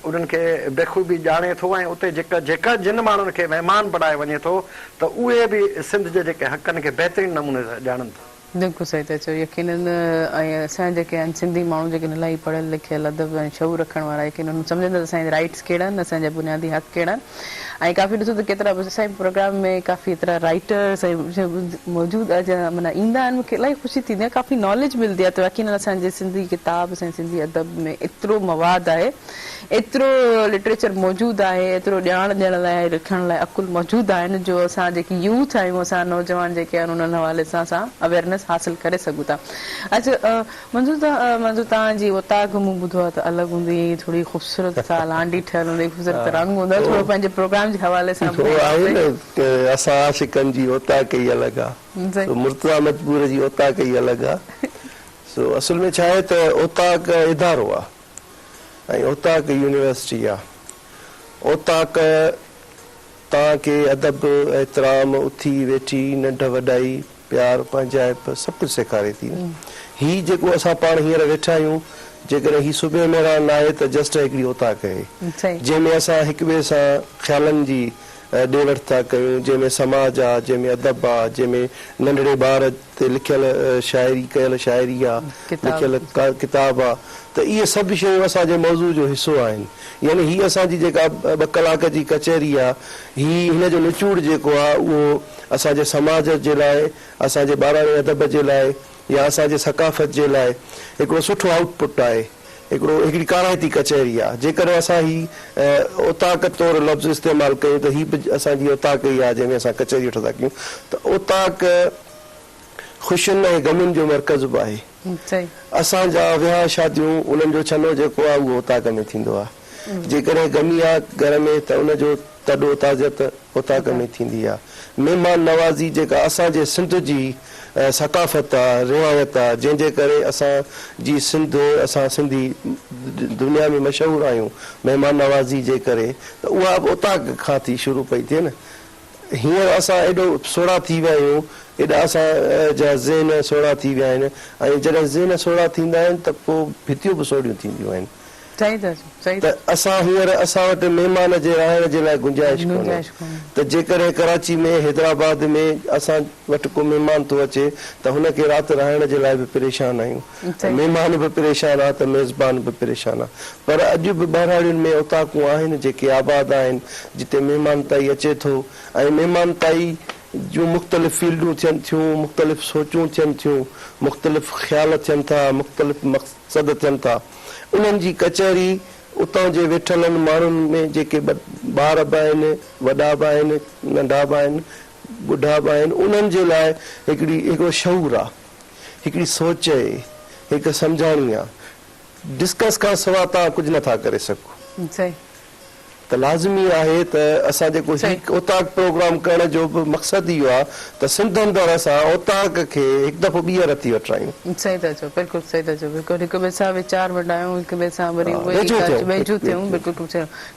انهن کي بخوبي ڄاڻي ٿو ۽ اتي جيڪا جيڪا جن ماڻهن کي مهمان بڻايو وڃي ٿو ته اهي به سنڌ جي جيڪي حقن کي بهترين نموني سان ڄاڻن ٿا. بلڪل صحيح ٿا چئو يقينن ۽ اسان جا جيڪي آهن سنڌي ماڻهو جيڪي الاهي پڙهيل لکيل ادب ۽ شعور رکڻ وارا يقينن هو سمجهن ٿا ته اسان جا رائيٽس ڪهڙا آهن اسان جا بنيادي حق ڪهڙا آهن ۽ ڪافي ڏسو ته ڪيترا اسان جي پروگرام ۾ ڪافي ايترا رائيٽرس ۽ موجود معنيٰ ايندا آهن مونکي الاهي خوشي ٿيندي آهي ڪافي ناليج ملندي آهي ته يقينن اسان جي سنڌي ڪتاب اسان جي سنڌي ادب ۾ ايترو مواد آهي ايترو لٽريچر موجود آهي ايترو ڄاڻ ڏيڻ لاء لکڻ لاء عقل موجود آهن جو اسان جيڪي يوٿ آهيون اسان نوجوان جيڪي آهن انهن حوالي سان اسان اويئرنيس حاصل ڪري سگهون ٿا اچ منظور ته منظور توهان جي اوطاق مون ٻڌو آهي ته الڳ هوندي هئي ٿوري خوبصورت سا لانڍي ٺهيل هوندي هئي خوبصورت رنگ هوندو هو ٿورو پنهنجي پروگرام جي حوالي سان اهو آهي نه ته اسان عاشقن جي اوطاق ئي الڳ آ سو مرتضيٰ مجبور جي اوطاق ئي الڳ آ سو اصل ۾ ڇا آهي ته اوطاق ادارو آ ۽ اوطاق يونيورسٽي آ اوطاق توهان کي ادب احترام اٿي ويٺي ننڍ وڏائي پيار، پنهنجائپ سڀ ڪجهه سيکاري ٿي نه. هي جيڪو اسان پاڻ هينئر ويٺا آهيون، جيڪڏهن هي صبح مهراڻ ناهي ته جسٽ هڪڙي اوطاق آهي، جنهن ۾ اسان هڪ ٻئي سان خيالن جي ڏي وٺ ٿا ڪيون، جنهن ۾ سماج آ، جنهن ۾ ادب آ، جنهن ۾ ننڍڙي ٻار تي لکيل شاعري ڪيل شاعري آ، لکيل ڪتاب آ ته اهي سڀ شيون اسان جي موضوع جو حصو آهن. يعني هي اسان جي جيڪا ٻه ڪلاڪ جي ڪچهري آ، هي هن جو نچوڙ جيڪو آ اهو اسان جي سماج جي لاء، اسان جي ٻاراڻي ادب جي لاء يا اسان جي ثقافت جي لاء هڪڙو سٺو آئوٽ پٽ آهي، هڪڙو هڪڙي ڪارائتي ڪچهري آهي. جيڪڏهن اسان هي اوطاق طور لفظ استعمال ڪيون ته هي به اسان جي اوطاق ئي آهي جنهن ۾ اسان ڪچهري وٺندا ڪيون ته اوطاق خوشين ۽ غمين جو مرڪز به آهي. اسان جا ويهان شاديون انهن جو ڇنو جيڪو آهي اهو اوطاق ۾ ٿيندو آهي. جيڪڏهن غمي آهي گهر ۾ ته ان جو تڏو تعزيت اوطاق ۾ ٿيندي آ. مهمان نوازي جيڪا اسان جي سنڌ جي ثقافت آ، روايت آ، جنهن جي ڪري اسان جي سنڌ، اسان سنڌي دنيا ۾ مشهور آهيون مهمان نوازي جي ڪري ته اها به اوطاق کان ٿي شروع پئي ٿئي نه. هينئر اسان ايڏو سوڙها ٿي ويا آهيون، ايڏا اسان جا ذهن سوڙها ٿي ويا آهن ۽ جڏهن ذهن سوڙها ٿيندا آهن ته پوء ڀتيون به سوڙهيون ٿينديون آهن. صحيح ٿا چئو صحيح ته اسان هينئر اسان وٽ مهمان جي رهائڻ جي لاء گنجائش ڪونهي گنجائش ڪونهي. ته جيڪڏهن ڪراچي ۾ حيدرآباد ۾ اسان وٽ ڪو مهمان ٿو اچي ته هن کي رات رهائڻ جي لاء به پريشان آهيون صحيح. مهمان به پريشان آ ته ميزبان به پريشان آ پر اڄ به ٻهراڙين ۾ اوطاقون آهن جيڪي آباد آهن جتي مهمان تائي اچي ٿو ۽ مهمان تائي جون مختلف فيلڊون ٿين ٿيون مختلف سوچون ٿين ٿيون مختلف خيال ٿين ٿا مختلف مقصد ٿين ٿا انهن جي ڪچهري اتان جي ويٺلن ماڻهن ۾ جيڪي ٻار به آهن، وڏا به آهن، ننڍا به آهن، ٻڍا به آهن، انهن جي لاء هڪڙي هڪڙو شعور آ، هڪڙي سوچ اهي، هڪ سمجهاڻي آ. ڊسڪس کان سوا توهان ڪجهه نٿا ڪري سگهو. صحيح. ته لازمي آهي ته اسان جيڪو هي اوطاق پروگرام ڪرڻ جو به مقصد اهو آهي ته سنڌ اندر اسان اوطاق کي هڪ دفعو ٻيهر هٿي وٺرايون. صحيح ٿا چئو بلڪل صحيح ٿا چئو بلڪل هڪ ٻئي سان ويچار ونڊايون هڪ ٻئي سان وري اهي ئي ڳالهه ويجهو ٿيون بلڪل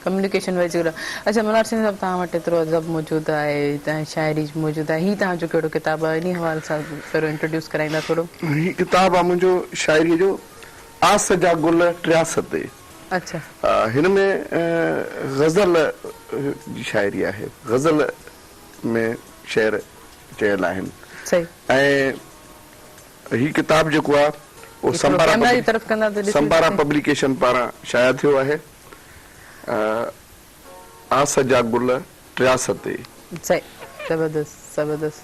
ڪميونيڪيشن ويجهو رهي. اڇا ملهار سنگهه صاحب توهان وٽ ايترو ادب موجود آهي توهان جي شاعري موجود آهي هي توهان جو ڪهڙو ڪتاب آهي انهي حوالي سان پهريون انٽروڊيوس ڪرائيندا ٿورو. هي ڪتاب آهي منهنجو شاعري جو آس جا گل ٽياس تي. اڇا. هن ۾ غزل جي شاعري آهي. غزل ۾ شعر چيل آهن. صحيح. ۽ هي ڪتاب جيڪو آهي اهو سمبارا پبليڪيشن پاران شايع ٿيو آهي. آس جا گل ٽياس تي. صحيح زبردست زبردست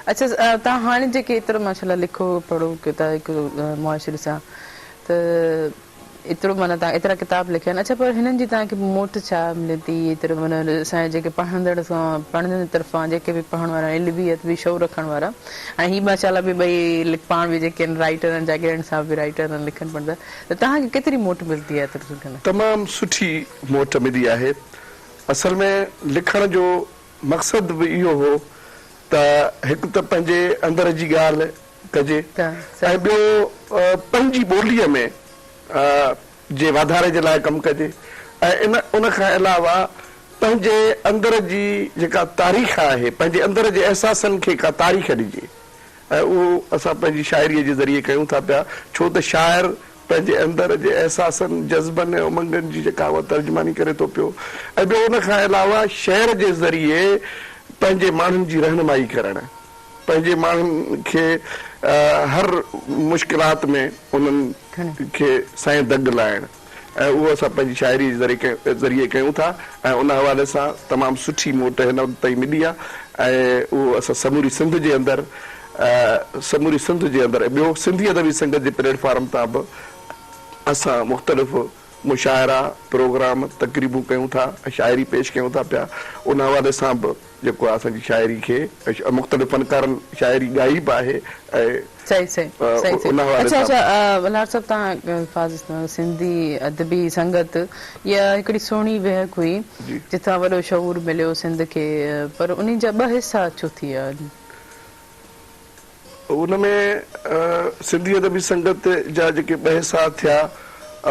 اڇا توهان هاڻي جيڪي ايترو ماشاءالله لکو پڙهو ڪيو ٿا هڪ معاشري سان ته ايترو معنيٰ توهان ايترا ڪتاب لکيا آهن اڇا پر هنن جي توهان کي موٽ ڇا ملي ٿي ايترو معنيٰ اسان جا جيڪي پڙهندڙ سان پڙهندڙن جي طرفان جيڪي به پڙهڻ وارا علمي ادبي شعور رکڻ وارا ۽ هي ماشاء الله به ٻئي پاڻ به جيڪي آهن رائيٽر آهن جاگيراڻي صاحب به رائيٽر آهن لکن پڙهن ٿا ته توهان کي ڪيتري موٽ ملندي آهي ايترو لکڻ لاء؟ تمام سٺي موٽ ملي آهي اصل ۾ لکڻ جو مقصد به اهو هو ته هڪ ته پنهنجي اندر جي ڳالهه ڪجي ۽ ٻيو پنهنجي ٻوليء ۾ جي واڌاري جي لاء ڪم ڪجي ۽ ان ان کان علاوه پنهنجي اندر جي جيڪا تاريخ آهي پنهنجي اندر جي احساسن کي ڪا تاريخ ڏجي ۽ اهو اسان پنهنجي شاعريء جي ذريعي ڪيون ٿا پيا ڇو ته شاعر پنهنجي اندر جي احساسن، جذبن ۽ امنگن جي جيڪا اها ترجماني ڪري ٿو پيو ۽ ٻيو ان کان علاوه شعر جي ذريعي پنهنجي ماڻهن جي رهنمائي ڪرڻ، پنهنجي ماڻهن کي هر مشڪلات ۾ انهن کي سائين دڳ لائڻ ۽ اهو اسان پنهنجي شاعري جي ذريعي ڪيون ٿا ۽ ان حوالي سان تمام سٺي موٽ هن وقت تائين ملي آهي ۽ اهو اسان سموري سنڌ جي اندر سموري سنڌ جي اندر ۽ ٻيو سنڌي ادبي سنگت جي پليٽ فارم تان به اسان مختلف مشاعرا، پروگرام، تقريبون ڪيون ٿا ۽ شاعري پيش ڪيون ٿا پيا ان حوالي سان به جيڪو آهي اسان جي شاعري کي مختلف فنڪارن شاعري ڳائي به آهي ۽ صحيح صحيح صحيح صحيح ان حوالي اڇا سان اڇا ولهار صاحب توهان الفاظ استعمال سنڌي ادبي سنگت اها هڪڙي سهڻي ويهڪ هئي جتان وڏو شعور مليو سنڌ کي پر انهي جا ٻه حصا ڇو ٿي ويا؟ ان ۾ سنڌي ادبي سنگت جا جيڪي ٻه حصا ٿيا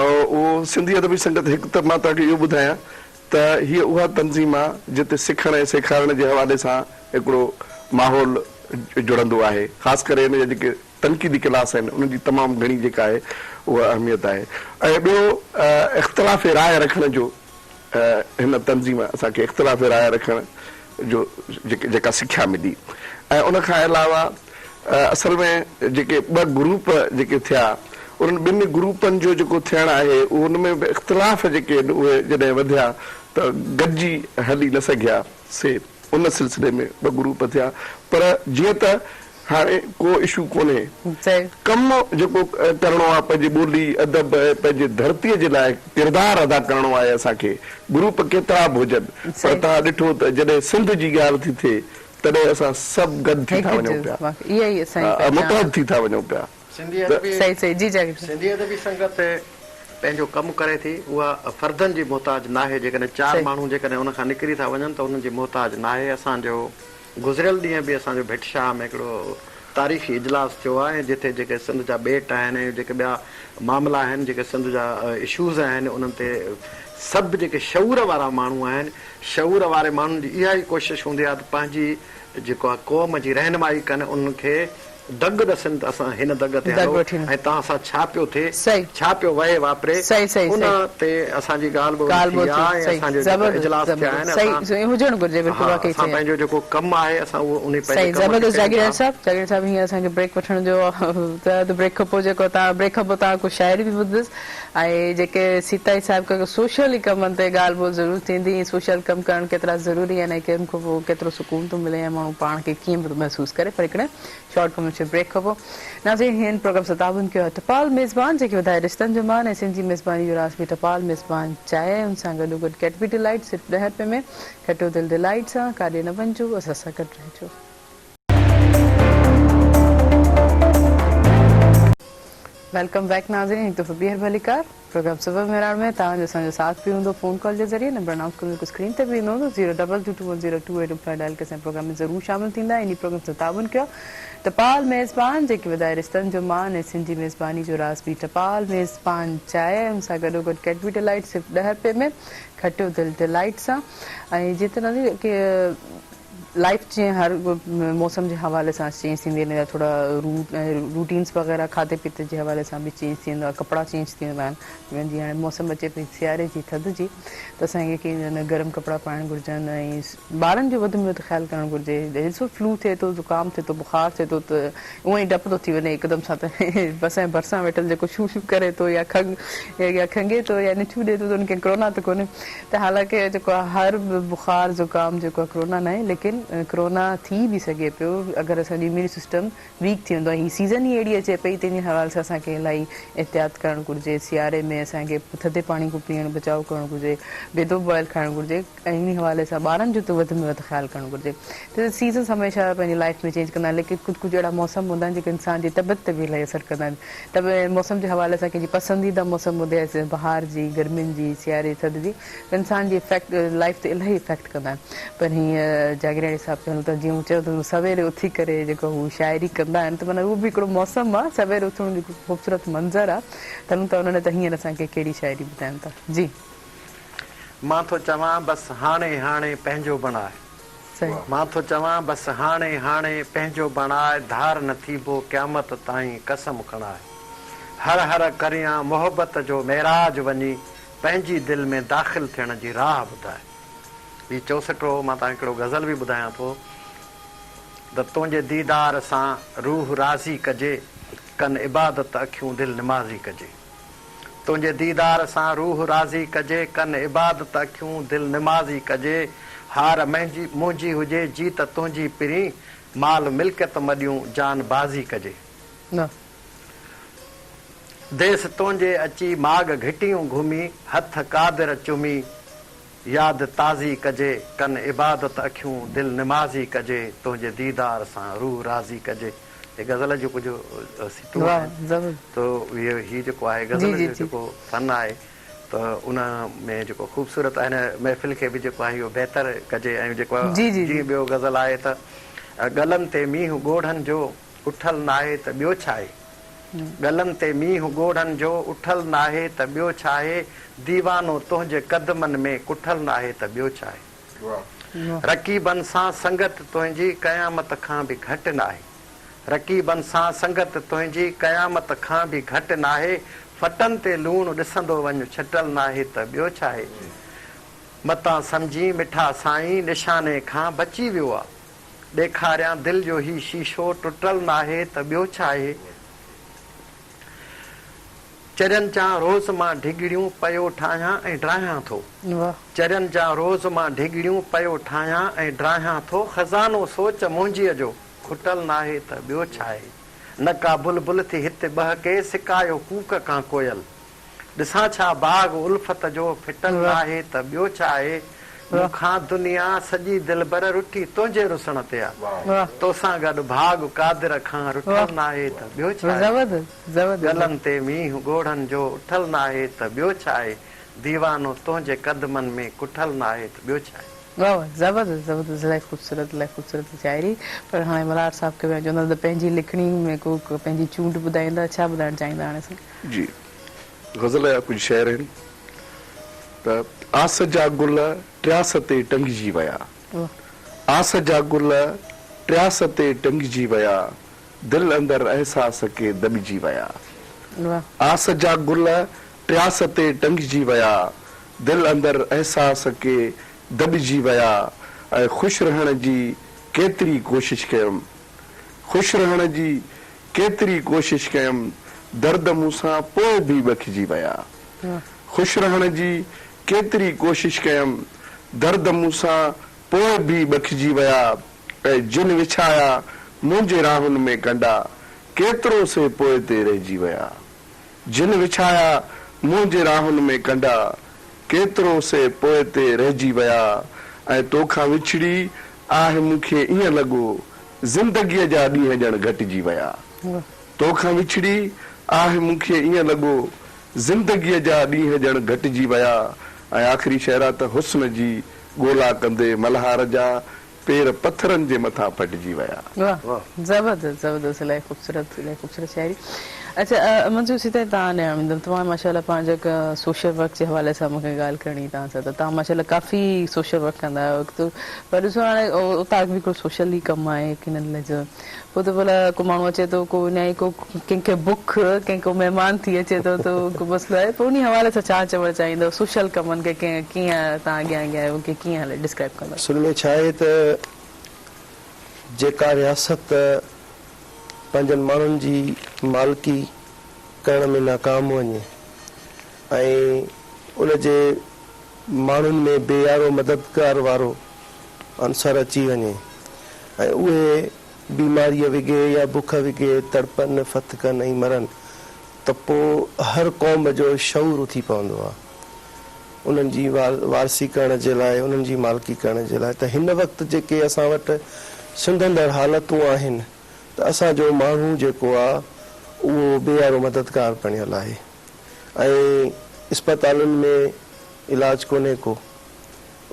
اهو سنڌي ادبي سنگت هڪ ته مان توهان کي اهو ٻڌايان ته هيء اها تنظيم آ جتي سکڻ ۽ سيکارڻ جي حوالي سان هڪڙو ماحول جڙندو آهي خاص ڪري ان جا جيڪي تنقيدي ڪلاس آهن انهن جي تمام گهڻي جيڪا آهي اها اهميت آهي ۽ ٻيو اختلاف راء رکڻ جو هن تنظيم اسان کي اختلاف راء رکڻ جو جيڪا سکيا ملي ۽ ان کان علاوه اصل ۾ جيڪي ٻه گروپ جيڪي ٿيا انهن ٻن گروپن جو جيڪو ٿيڻ آهي اهو ان ۾ به اختلاف جيڪي آهن اهي جڏهن وڌيا ته گڏجي هلي نه سگهيا سي ان سلسلي ۾ ٻه گروپ ٿيا پر جيئن ته هاڻي ڪو اشو ڪونهي. ڪم جيڪو ڪرڻو آهي پنهنجي ٻولي، ادب ۽ پنهنجي ڌرتيء جي لاء ڪردار ادا ڪرڻو آهي اسان کي گروپ ڪيترا به هجن پر توهان ڏٺو ته جڏهن سنڌ جي ڳالهه ٿي ٿئي تڏهن اسان سڀ گڏ ٿي ٿا وڃون پيا متحد ٿي ٿا وڃون پيا. سنڌي ادبي سنگت پنهنجو ڪم ڪري ٿي اها فردن جي محتاج ناهي جيڪڏهن چار ماڻهو جيڪڏهن ان کان نڪري ٿا وڃن ته انهن جي محتاج ناهي اسان جو گذريل ڏينهن به اسان جو ڀٽ شاهه ۾ هڪڙو تاريخي اجلاس ٿيو آهي ۽ جتي جيڪي سنڌ جا ٻيٽ آهن ۽ جيڪي ٻيا معاملا آهن جيڪي سنڌ جا اشوز آهن انهن تي سڀ جيڪي شعور وارا ماڻهو آهن شعور واري ماڻهن جي اها ئي ڪوشش هوندي آهي ته پنهنجي جيڪو آهي قوم جي رهنمائي ڪن انهن کي دڳ ڏسن ته اسان هن دڳ تي هلو ۽ توهان سان ڇا پيو ٿئي ڇا پيو وهي واپري ان تي اسان جي ڳالهه ٻولهه ٿي آهي ۽ اسان جو جيڪو اجلاس ٿيا آهن اسان پنهنجو جيڪو ڪم آهي اسان اهو انهي پنهنجي ڪم کي ڪيون ٿا. جاگير صاحب هينئر اسان کي بريڪ وٺڻ جو ته بريڪ کان پوء جيڪو تان بريڪ کان پوء تان ڪجهه شاعري به ٻڌندس ۽ جيڪي سيتائي صاحب کان سوشل ڪمن تي ڳالهه ٻولهه ضرور ٿيندي ۽ سوشل ڪم ڪرڻ ڪيترا ضروري آهن ۽ ڪنهن کان پوء ڪيترو سڪون ٿو ملي ۽ ماڻهو پاڻ کي ڪيئن به ٿو محسوس ڪري پر هڪڙي شارٽ ڪمرشل بريڪ کان پوء ناظرين هن پروگرام سان تعاون ڪيو آهي ٽپال ميزبان جيڪي وڌائي رشتن جو مان ۽ سنڌ جي ميزباني جو راز به ٽپال ميزبان چانهه ان سان گڏو گڏ ڪيڊبري ڊيلائيٽ صرف ڏهه رپين ۾ کٽيو دل ڊيلائيٽ سان ڪاڏي نه وڃجو اسان سان گڏ رهجو. Welcome back ناظرين هڪ دفعو ٻيهر ڀليڪار پروگرام صبح مهراڻ ۾ توهان جو اسان جو ساٿ به هوندو فون ڪال جي ذريعي نمبر انائونس ڪندو جيڪو اسڪرين تي به ايندو هوندو zero double two two one zero two eight five dial ڪري اسان جي پروگرام ۾ ضرور شامل ٿيندا انهي پروگرام سان تعاون ڪيو ٽپال ميزبان جيڪي وڌائي رشتن جو مان ۽ سنڌ جي ميزباني جو راز به ٽپال ميزبان چانهه ان سان گڏو گڏ ڪيڊبري ڊيلائيٽ صرف ڏهه رپئي ۾ کٽيو دل ڊيلائيٽ سان ۽ جيئن ته ناظرين لائيف جيئن هر موسم جي حوالي سان چينج ٿيندي آهي ٿورا روٽينس وغيره کاڌي پيتي جي حوالي سان به چينج ٿي ويندو آهي ڪپڙا چينج ٿي ويندا آهن جيئن هاڻي موسم اچي پئي سياري جي ٿڌ جي ته اسان کي ڪي گرم ڪپڙا پائڻ گهرجن ۽ ٻارن جو وڌ ۾ وڌ خيال ڪرڻ گهرجي ڏسو فلو ٿئي ٿو زڪام ٿئي ٿو بخار ٿئي ٿو ته اونئن ئي ڊپ ٿو ٿي وڃي هڪدم سان ته بس ۽ ڀرسان ويٺل جيڪو شو شو ڪري ٿو يا کنگهه يا کنگهي ٿو يا نڇون ڏئي ٿو ته ان کي ڪرونا ته ڪونهي ته حالانڪه جيڪو آهي هر بخار زڪام جيڪو آهي ڪرونا ناهي ليڪن ڪرونا ٿي به سگهي پيو اگر اسان جو اميون سسٽم ويڪ ٿي ويندو آهي هي سيزن ئي اهڙي اچي پئي تنهن جي حوالي سان اسان کي الاهي احتياط ڪرڻ گهرجي سياري ۾ اسان کي ٿڌي پاڻي کان پيئڻ بچاء ڪرڻ گهرجي بيدو بوائل کائڻ گهرجي ۽ انهي حوالي سان ٻارن جو ته وڌ ۾ وڌ خيال ڪرڻ گهرجي ته سيزنس هميشه پنهنجي لائف ۾ چينج ڪندا آهن ليڪن ڪجهه ڪجهه اهڙا موسم هوندا آهن جيڪي انسان جي طبيعت تي به الاهي اثر ڪندا آهن ته موسم جي حوالي سان ڪنهن جي پسنديده موسم هوندي آهي بهار جي گرمين جي سياري ٿڌ جي ته انسان جي افيڪٽ لائف تي الاهي افيڪٽ ڪندا آهن پر هينئر جاگيراڻي. حساب تي هلون ٿا جيئن هو چيو ته سوير اٿي ڪري جيڪو هو شاعري ڪندا آهن ته معنيٰ اهو به هڪڙو موسم آهي سوير اٿڻ جيڪو خوبصورت منظر آهي ته هلون ٿا انهن تي هينئر اسان کي ڪهڙي شاعري ٻڌائن ٿا جي. مان ٿو چوان بس هاڻي هاڻي پنهنجو بڻاء. مان ٿو چوان بس هاڻي هاڻي پنهنجو بڻاء ڌار نه ٿيبو قيامت تائين قسم کڻاء. هر هر ڪريان محبت جو معراج وڃي پنهنجي دل ۾ داخل ٿيڻ جي راهه ٻڌاء. هي چوسٽو مان توهان کي هڪڙو غزل به ٻڌايان ٿو ته تنهنجي ديدار سان روح راضي ڪجي ڪن عبادت اکيون دل نمازي ڪجي. تنهنجي ديدار سان روح راضي ڪجي ڪن عبادت اکيون دل نمازي ڪجي هار منهنجي منهنجي هجي جيت تنهنجي پرين مال ملڪيت مڏيون جان بازي ڪجي ديس تنهنجي اچي ماڳ گهٽيون گهمي هٿ قادر چمي ياد تازي ڪجي ڪن عبادت اکيون دل نمازي ڪجي تنهنجي ديدار سان روح راضي ڪجي هي غزل جون ڪجهه سٽون آهن ته هي جيڪو آهي غزل جو جيڪو فن آهي ته ان ۾ جيڪو خوبصورت آهي هن محفل کي به جيڪو آهي اهو بهتر ڪجي ۽ جيڪو جيئن ٻيو غزل آهي ته ڳلن تي مينهن ڳوڙهن جو اٺل ناهي ته ٻيو ڇاهي ڳلن تي مينهن ڳوڙهن جو اٺل ناهي ته ٻيو ڇاهي ديوانو تنهنجي قدمن ۾ ڪٺل ناهي ته ٻيو ڇاهي رقيبن سان سنگت تنهنجي قيامت کان به گهٽ ناهي رقيبن سان سنگت تنهنجي قيامت کان به گهٽ ناهي ڦٽن تي لوڻ ڏسندو وڃ ڇٽل ناهي ته ٻيو ڇاهي متان سمجهين مٺا سائين نشاني کان بچي ويو آ ڏيکاريان دل جو هي شيشو ٽٽل ناهي ته ٻيو ڇاهي چرين جان روز مان ڍڳڙيون پيو ٺاهيان ۽ ڊاهيان ٿو. چرين جان روز مان ڍڳڙيون پيو ٺاهيان ۽ ڊاهيان ٿو. خزانو سوچ منهنجيء جو کٽل ناهي ته ٻيو ڇاهي. نه ڪا بلبل ٿي هت ٻهڪي، سڪايو ڪوڪ ڪان ڪوئل. ڏسان ڇا باغ الفت جو ڦٽل ناهي ته ٻيو ڇا آهي. مون کان دنيا سڄي دلبر رٺي تنهنجي رسڻ تي آ. توسان گڏ ڀاڳ قادر کان رٺل ناهي ته ٻيو ڇا آهي. ڳلن تي مينهن ڳوڙهن جو اٺل ناهي ته ٻيو ڇا آهي. ديوانو تنهنجي قدمن ۾ ڪٺل ناهي ته ٻيو ڇا آهي. واھ واھ زبردست زبردست الاهي خوبصورت الاهي خوبصورت شاعري پر هاڻي ملهار صاحب کي به چوندس ته پنهنجي لکڻي ۾ ڪو پنهنجي چونڊ ٻڌائيندا ڇا ٻڌائڻ چاهيندا هاڻي سائين. جي غزل جا ڪجهه شعر آهن ته آس جا گل ٽياس تي ٽنگجي ويا آس جا گل ٽياس تي ٽنگجي ويا دل اندر احساس ڪي دٻجي ويا آس جا گل ٽياس تي ٽنگجي ويا دل اندر احساس ڪي دٻجي ويا ۽ خوش رهڻ جي ڪيتري ڪوشش ڪيم خوش رهڻ جي ڪيتري ڪوشش ڪيم، درد مون سان پوء به ٻکجي ويا. خوش رهڻ جي ڪيتري ڪوشش ڪيم، درد مون سان پوء به ٻکجي ويا. ۽ جن وڇايا منهنجي راهن ۾ ڪنڊا، ڪيترو سي پوئتي رهجي ويا. جن وڇايا منهنجي راهن ۾ ڪنڊا، ڪيترو سي پوئتي رهجي ويا. ۽ توکان وڇڙي آهه مون کي ائين لڳو، زندگيء جا ڏينهن ڄڻ گهٽجي ويا. توکان وڇڙي آهه مون کي ائين لڳو، زندگيء جا ڏينهن ڄڻ گهٽجي ويا. ۽ آخري شعر آ ته حسن جي ڳولا ڪندي ملهار جا پير پٿرن جي مٿان ڦٽجي ويا. واھ زبردست زبردست الاهي خوبصورت الاهي خوبصورت شاعري اڇا منظور سيتائي توهان ڏي ايندم توهان ماشاءالله پنهنجو هڪ سوشل ورڪ جي حوالي سان مونکي ڳالهه ڪرڻي توهان سان ته توهان ماشاءالله ڪافي سوشل ورڪ ڪندا آهيو هڪ ته پر ڏسو هاڻي اوطاق به هڪڙو سوشل ئي ڪم آهي هن لاء جو پوء ته ڀلا ڪو ماڻهو اچي ٿو ڪو نيائي ڪو ڪنهن کي بک ڪنهن ڪو مهمان ٿي اچي ٿو ته ڪو مسئلو آهي پوء انهي حوالي سان ڇا چوڻ چاهيندو سوشل ڪمن کي ڪيئن توهان اڳيان اڳيان آهيو ڪي ڪيئن هلي ڊسڪرائب ڪندو. اصل ۾ ڇا آهي ته جيڪا رياست پنهنجن ماڻهن جي مالڪي ڪرڻ ۾ ناڪام وڃي ۽ ان جي ماڻهن ۾ بي يارو مددگار وارو عنصر اچي وڃي ۽ اهي بيماريء وگهي يا بک وگهي تڙپن، ڦٿڪن ۽ مرن ته پوء هر قوم جو شعور اٿي پوندو آهي انهن جي وارثي ڪرڻ جي لاء، انهن جي مالڪي ڪرڻ جي لاء ته هن وقت جيڪي اسان وٽ سنڌ اندر حالتون آهن ته اسان جو ماڻهو جيڪو آهي اهو بي يارو مددگار بڻيل آهي ۽ اسپتالن ۾ علاج ڪونهي ڪو.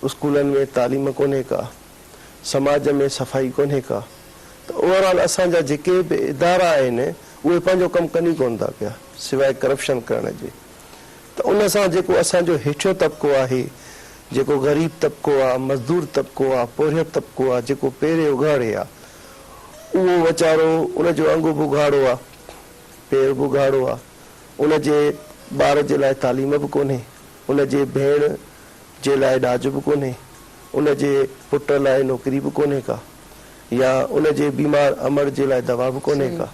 اسڪولن ۾ تعليم ڪونهي ڪا. سماج ۾ صفائي ڪونهي ڪا ته اوور آل اسان جا جيڪي به ادارا آهن اهي پنهنجو ڪم ڪن ئي ڪونه ٿا پيا سواء ڪرپشن ڪرڻ جي ته ان سان جيڪو اسان جو هيٺيون طبقو آهي جيڪو غريب طبقو آ مزدور طبقو آ پورهيت طبقو آ جيڪو پيري اگهاڙي آ اهو ويچارو ان جو انگ به اگهاڙو آ پير به اگهاڙو آ ان جي ٻار جي لاء تعليم به ڪونهي ان جي ڀيڻ جي لاء ڏاج به ڪونهي، ان جي پٽ لاء نوڪري به ڪونهي ڪا يا ان جي بيمار امڙ جي لاء دوا به ڪونهي ڪا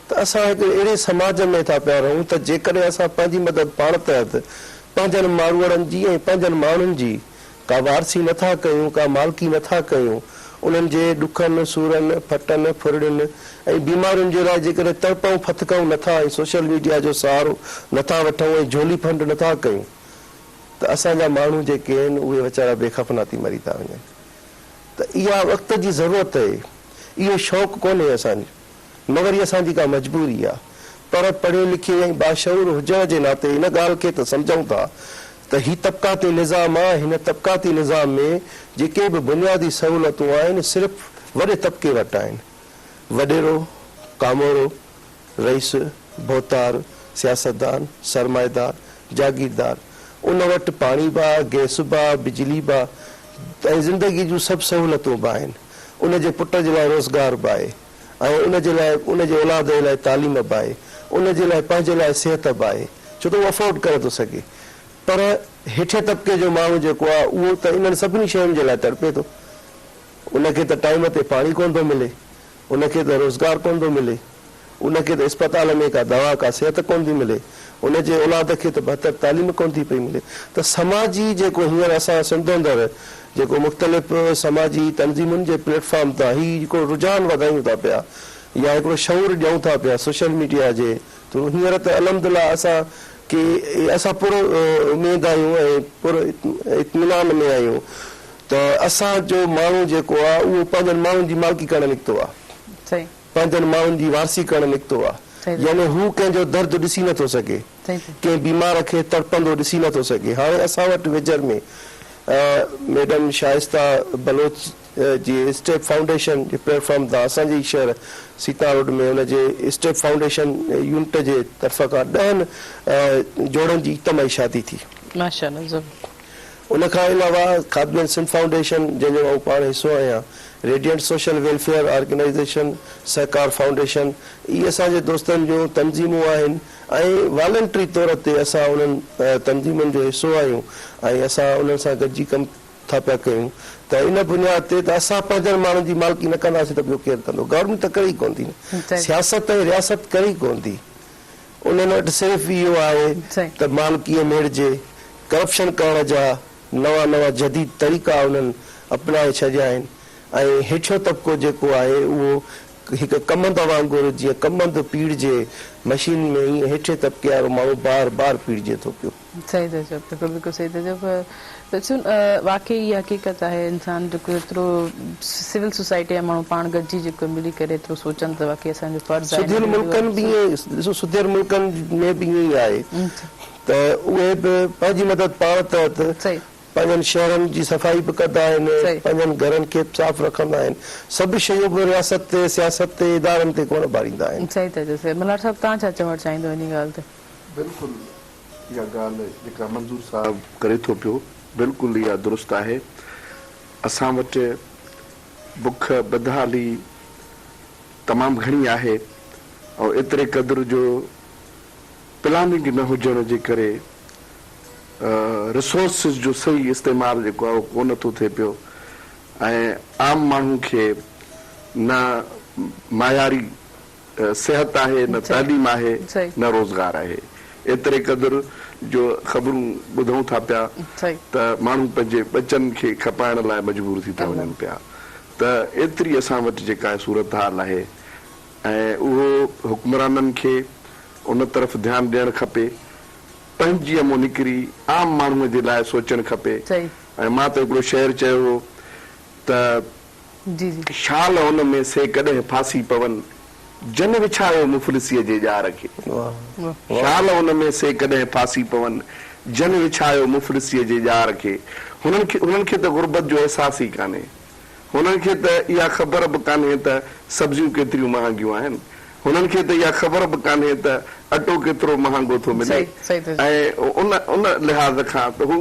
ته اسان هڪ اهڙي سماج ۾ ٿا پيا رهون ته جيڪڏهن اسان پنهنجي مدد پاڻ تحت پنهنجن ماروئڙن جي ۽ پنهنجن ماڻهن جي ڪا وارثي نه ٿا ڪيون، ڪا مالڪي نه ٿا ڪيون، انهن جي ڏکن، سورن، ڦٽن، ڦرڙين ۽ بيمارين جي لاء جيڪڏهن تڙپون ڦٿڪون نه ٿا ۽ سوشل ميڊيا جو سهارو نه ٿا وٺون ۽ جهولي ڦنڊ نه ٿا ڪيون ته اسان جا ماڻهو جيڪي آهن اهي ويچارا بي خفنا ٿي مري ٿا وڃن ته اها وقت جي ضرورت اهي. اهو شوق ڪونهي اسان جو نه وري اسان جي ڪا مجبوري آ پر پڙهيي لکيي ۽ باشعور هجڻ جي ناتي ان ڳالهه کي ته سمجهون ٿا ته هي طبقاتي نظام آ هن طبقاتي نظام ۾ جيڪي به بنيادي سهولتون آهن صرف وڏي طبقي وٽ آهن وڏيرو، ڪامورو، رئيس، ڀوتار، سياستدان، سرمائيدار، جاگيردار، ان وٽ پاڻي به آ، گئس به آ، بجلي به آ ۽ زندگي جون سڀ سهولتون به آهن. ان جي پٽ جي لاء روزگار به آهي ۽ ان جي لاء ان جي اولاد جي لاء تعليم به آهي، ان جي لاء پنهنجي لاء صحت به آهي، ڇو ته هو افورڊ ڪري ٿو سگهي. پر هيٺين طبقي جو ماڻهو جيڪو آ اهو ته انهن سڀني شين جي لاء تڙپي ٿو. ان کي ته ٽائيم تي پاڻي ڪونه ٿو ملي. ان کي ته روزگار ڪونه ٿو ملي، ان کي ته اسپتال ۾ ڪا دوا ڪا صحت ڪونه ٿي ملي، ان جي اولاد کي ته بهتر تعليم ڪونه ٿي پئي ملي ته سماجي جيڪو هينئر اسان سنڌ اندر جيڪو مختلف سماجي تنظيمن جي پليٽ فارم تان هي جيڪو رجحان وڌايون ٿا پيا يا هڪڙو شعور ڏيون ٿا پيا سوشل ميڊيا جي ٿرو هينئر ته الحمدلله اسان کي اسان پر اميد آهيون ۽ پر اطمينان ۾ آهيون ته اسان جو ماڻهو جيڪو آ اهو پنهنجن ماڻهن جي مالڪي ڪرڻ نڪتو آ. پنهنجن ماڻهن جي وارثي ڪرڻ نڪتو آ. يعني هو ڪنهن جو درد ڏسي نه ٿو سگهي. ڪنهن بيمار کي تڙپندو ڏسي نه ٿو سگهي. هاڻي اسان وٽ ويجهر ۾ ميڊم شائسته بلوچ جي اسٽيپ فائونڊيشن جي پليٽ فارم تان اسان جي ئي شهر سيتا روڊ ۾ ان جي اسٽيپ فائونڊيشن يونٽ جي طرف کان ڏهن جوڙن جي اجتماعي شادي ٿي. ماشاءالله زبردست. ان کان علاوه خادمين سنڌ فائونڊيشن جنهن جو آئون پاڻ حصو آهيان، radiant social welfare organisation, Sahkar foundation اهي اسان جي دوستن جون تنظيمون آهن ۽ والنٽري طور تي اسان انهن تنظيمن جو حصو آهيون ۽ اسان انهن سان گڏجي ڪم ٿا پيا ڪيون ته ان بنياد تي ته اسان پنهنجن ماڻهن جي مالڪي نه ڪنداسين ته ٻيو ڪير ڪندو؟ گورنمينٽ ته ڪري ئي ڪونه ٿي نه، سياست ۽ رياست ڪري ئي ڪونه ٿي. انهن وٽ صرف اهو آهي ته مال ڪيئن ميڙجي، ڪرپشن ڪرڻ جا نوان نوان جديد طريقا انهن اپنائي ڇڏيا آهن ۽ هيٺيون طبقو جيڪو آهي اهو هڪ ڪمند وانگر جيئن ڪمند پيڙجي مشين ۾ ائين هيٺين طبقي وارو ماڻهو بار بار پيڙجي ٿو پيو. صحيح ٿا چئو بلڪل بلڪل صحيح ٿا چئو پر ڏسو واقعي اها حقيقت آهي انسان جيڪو ايترو سول سوسائٽي جا ماڻهو پاڻ گڏجي جيڪو ملي ڪري ايترو سوچن ته واقعي اسان جو فرض آهي سڌريل ملڪن به ائين ڏسو سڌريل ملڪن ۾ به ائين ئي آهي ته اهي به پنهنجي مدد پاڻ تحت پنهنجن شهرن جي صفائي به ڪندا آهن پنهنجن گهرن کي به صاف رکندا آهن سڀ شيون به رياست تي سياست تي ادارن تي ڪونه ڀاريندا آهن. صحيح ٿا چئو سائين ملهار صاحب توهان ڇا چوڻ چاهيندو انهي ڳالهه تي. بلڪل اها ڳالهه جيڪا منظور صاحب ڪري ٿو پيو بلڪل اها درست آهي اسان وٽ بک بدحالي تمام گهڻي آهي ۽ ايتري قدر جو پلاننگ نه هجڻ جي ڪري ريسورسز جو صحيح استعمال جيڪو آهي اهو ڪونه ٿو ٿئي پيو ۽ عام ماڻهو کي نه معياري صحت آهي نه تعليم آهي نه روزگار آهي ايتري قدر جو خبرون ٻڌون ٿا پيا ته ماڻهو پنهنجي ٻچن کي کپائڻ لاء مجبور ٿي ٿا وڃن پيا ته ايتري اسان وٽ جيڪا صورتحال آهي ۽ اهو حڪمرانن کي ان طرف ڌيان ڏيڻ کپي پنهنجيء مون نڪري عام ماڻهوء جي لاء سوچڻ کپي ۽ مان ته هڪڙو شعر چيو هو ته. شال ان ۾ سي ڪڏهن ڦاسي پون، جن وڇايو مفلسيء جي ڄار کي. شال ان ۾ سي ڪڏهن ڦاسي پون، جن وڇايو مفلسيء جي ڄار کي. هنن کي هنن کي ته غربت جو احساس ئي ڪانهي. هنن کي ته اها خبر به ڪانهي ته سبزيون ڪيتريون مهانگيون آهن. هنن کي ته اها خبر به ڪانهي ته اٽو ڪيترو مهانگو ٿو ملي ۽ ان ان لحاظ کان ته هو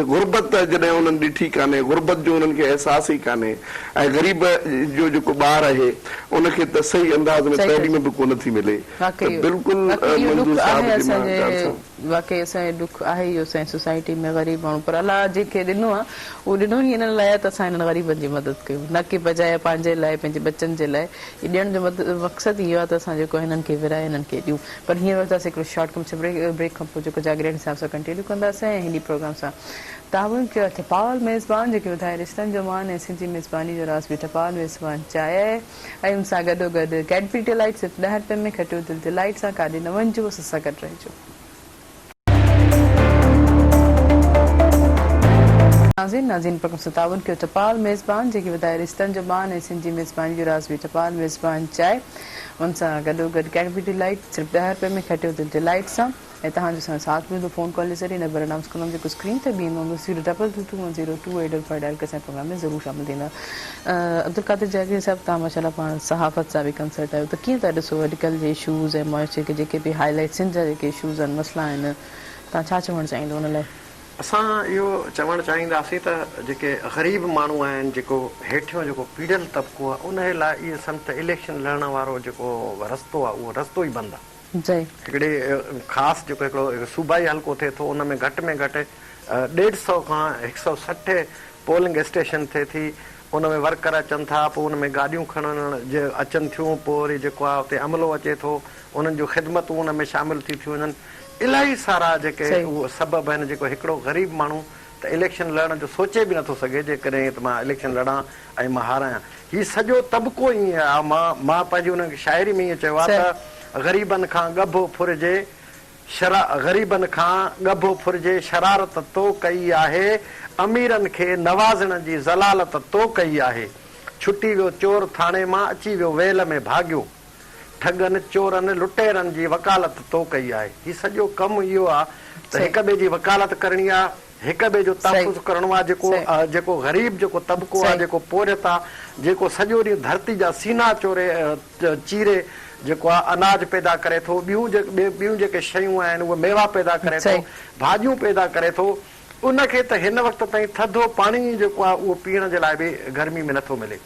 غربت جڏهن انهن ڏٺي ڪانهي، غربت جو انهن کي احساس ئي ڪانهي ۽ غريب جو جيڪو ٻار آهي ان کي ته صحيح انداز ۾ تعليم به ڪونه ٿي ملي ته بلڪل منظور صاحب جي مان ڳالهه سان. واقعي اسان جو ڏک آهي اهو اسان جي سوسائٽي ۾ غريب ماڻهو پر الله جنهن کي ڏنو آهي اهو ڏنو ئي انهن لاء آهي ته اسان انهن غريبن جي مدد ڪيون نه ڪي بجاء پنهنجي لاء پنهنجي ٻچن جي لاء هي ڏيڻ جو مقصد اهو آهي ته اسان جيڪو هنن کي ورهائي هنن کي ڏيون پر هينئر وٺنداسين هڪڙو شارٽ ڪمرشل بريڪ بريڪ کان پوء جيڪو جاگيراڻي صاحب سان ڪنٽينيو ڪنداسين ۽ هن پروگرام سان تعاون ڪيو آهي ٽپال ميزبان جيڪي وڌائي رشتن جو مان ۽ سنڌي ميزباني جو راز به ٽپال ميزبان چاهي آهي ۽ ان سان گڏو گڏ ڪيڊبري ڊيلائيٽ صرف ڏهه رپين ۾ کٽيو دل ڊيلائيٽ سان ڪاڏي نه وڃجو اسان سان گڏ رهجو. ناظرين ناظرين پرگم سان تعاون ڪيو ٽپال ميزبان جيڪي وڌائي رشتن جو مان ۽ سنڌ جي ميزباني جو راز به ٽپال ميزبان چائي ان سان گڏو گڏ ڪيڊبري ڊيلائيٽ صرف ڏهه رپئي ۾ کٽيو دل ڊيلائيٽ سان ۽ توهان جو سان ساٿ ملندو فون ڪال جي ذريعي نمبر انائونس ڪندم جيڪو اسڪرين تي به ايندو هوندو zero double two two one zero two eight double five dial ڪري اسان جي پروگرام ۾ ضرور شامل ٿيندا عبدالقادر جاگير صاحب توهان ماشاءالله پاڻ صحافت سان به ڪنسرٽ آهيو ته ڪيئن ٿا ڏسو اڄڪلهه جي اشوز ۽ معاشري کي جيڪي به هائي لائيٽ سنڌ جا جيڪي اشوز آهن مسئلا آهن توهان ڇا چوڻ چاهيندو ان لاء؟ اسان اهو چوڻ چاهينداسين ته جيڪي غريب ماڻهو آهن جيڪو هيٺيون جيڪو پيڙهيل طبقو آهي انهي لاء اهي سمجهه ته اليڪشن لڙڻ وارو جيڪو رستو آهي اهو رستو ئي بند آهي. هڪڙي خاص جيڪو هڪڙو صوبائي حلقو ٿئي ٿو ان ۾ گهٽ ۾ گهٽ ڏيڍ سئو کان هڪ سئو 60 پولنگ اسٽيشن ٿئي ٿي ان ۾ ورڪر اچن ٿا پوء ان ۾ گاڏيون کڻڻ جي اچن ٿيون پوء وري جيڪو آهي اتي عملو اچي ٿو انهن جون خدمتون ان ۾ شامل ٿي ٿيون وڃن الاهي سارا جيڪي اهو سبب آهن جيڪو هڪڙو غريب ماڻهو ته اليڪشن لڙڻ جو سوچي به نٿو سگهي جيڪڏهن ته مان اليڪشن لڙان ۽ مان هارايان هي سڄو طبقو ائين آ مان مان پنهنجي انهن کي شاعري ۾ ائين چيو آ ته غريبن کان ڳڀو ڦرجي شرا غريبن کان ڳڀو ڦرجي شرارت تو ڪئي آهي اميرن کي نوازڻ جي ذلالت تو ڪئي آهي ڇٽي ويو چور ٿاڻي مان اچي ويو ويل ۾ ڀاڳيو ٺڳن چورن لٽيرن جي وڪالت تو ڪئي آهي هي سڄو ڪم اهو آ ته هڪ ٻئي جي وڪالت ڪرڻي آ هڪ ٻئي جو تحفظ ڪرڻو آ جيڪو جيڪو غريب جيڪو طبقو آ جيڪو پورهيت آ جيڪو سڄو ڏينهن ڌرتي جا سينا چوري چيري جيڪو آ اناج پيدا ڪري ٿو ٻيون ٻيون جيڪي شيون آهن اهي ميوا پيدا ڪري ٿو ڀاڄيون پيدا ڪري ٿو ان کي ته هن وقت تائين ٿڌو پاڻي جيڪو آ اهو پيئڻ جي لاء به گرمي ۾ نٿو ملي.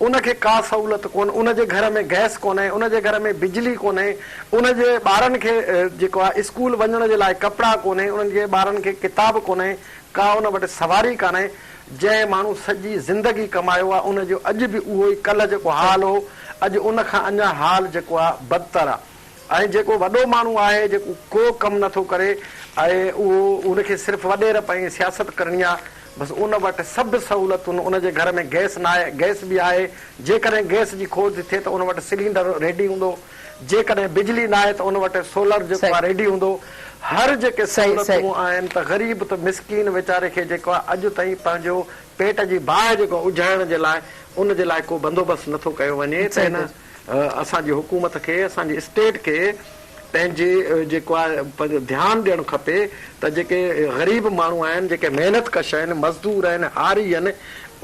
ان کي ڪا سهولت ڪونه، ان جي گهر ۾ گئس ڪونهي، ان جي گهر ۾ بجلي ڪونهي، ان جي ٻارن کي جيڪو آهي اسڪول وڃڻ جي لاء ڪپڙا ڪونهي، انهن جي ٻارن کي ڪتاب ڪونهي، ڪا ان وٽ سواري ڪانهي، جنهن ماڻهو سڄي زندگي ڪمايو آهي ان جو اڄ به اهو ئي ڪلهه جيڪو حال هو اڄ ان کان اڃا حال جيڪو آهي بدتر آهي. ۽ جيڪو وڏو ماڻهو آهي جيڪو ڪو ڪم نه ٿو ڪري ۽ اهو ان کي صرف وڏيرپ ۽ سياست ڪرڻي آ بس ان وٽ سڀ سهولتون ان جي گهر ۾ گئس ناهي گئس به آهي جيڪڏهن گئس جي کوٽ ٿي ٿئي ته ان وٽ سلينڊر ريڊي هوندو جيڪڏهن بجلي ناهي ته ان وٽ سولر جيڪو آ ريڊي هوندو هر جيڪي سهولتون آهن ته غريب ته مسڪين ويچاري کي جيڪو آ اڄ تائين پنهنجو پيٽ جي باهه جيڪو اجهائڻ جي لاء ان جي لاء ڪو بندوبست نه ٿو ڪيو وڃي ته هن اسان جي حڪومت کي اسان جي اسٽيٽ کي پنهنجي جيڪو آهي پنهنجو ڌيان ڏيڻ کپي ته جيڪي غريب ماڻهو آهن جيڪي محنت ڪش آهن مزدور آهن هاري آهن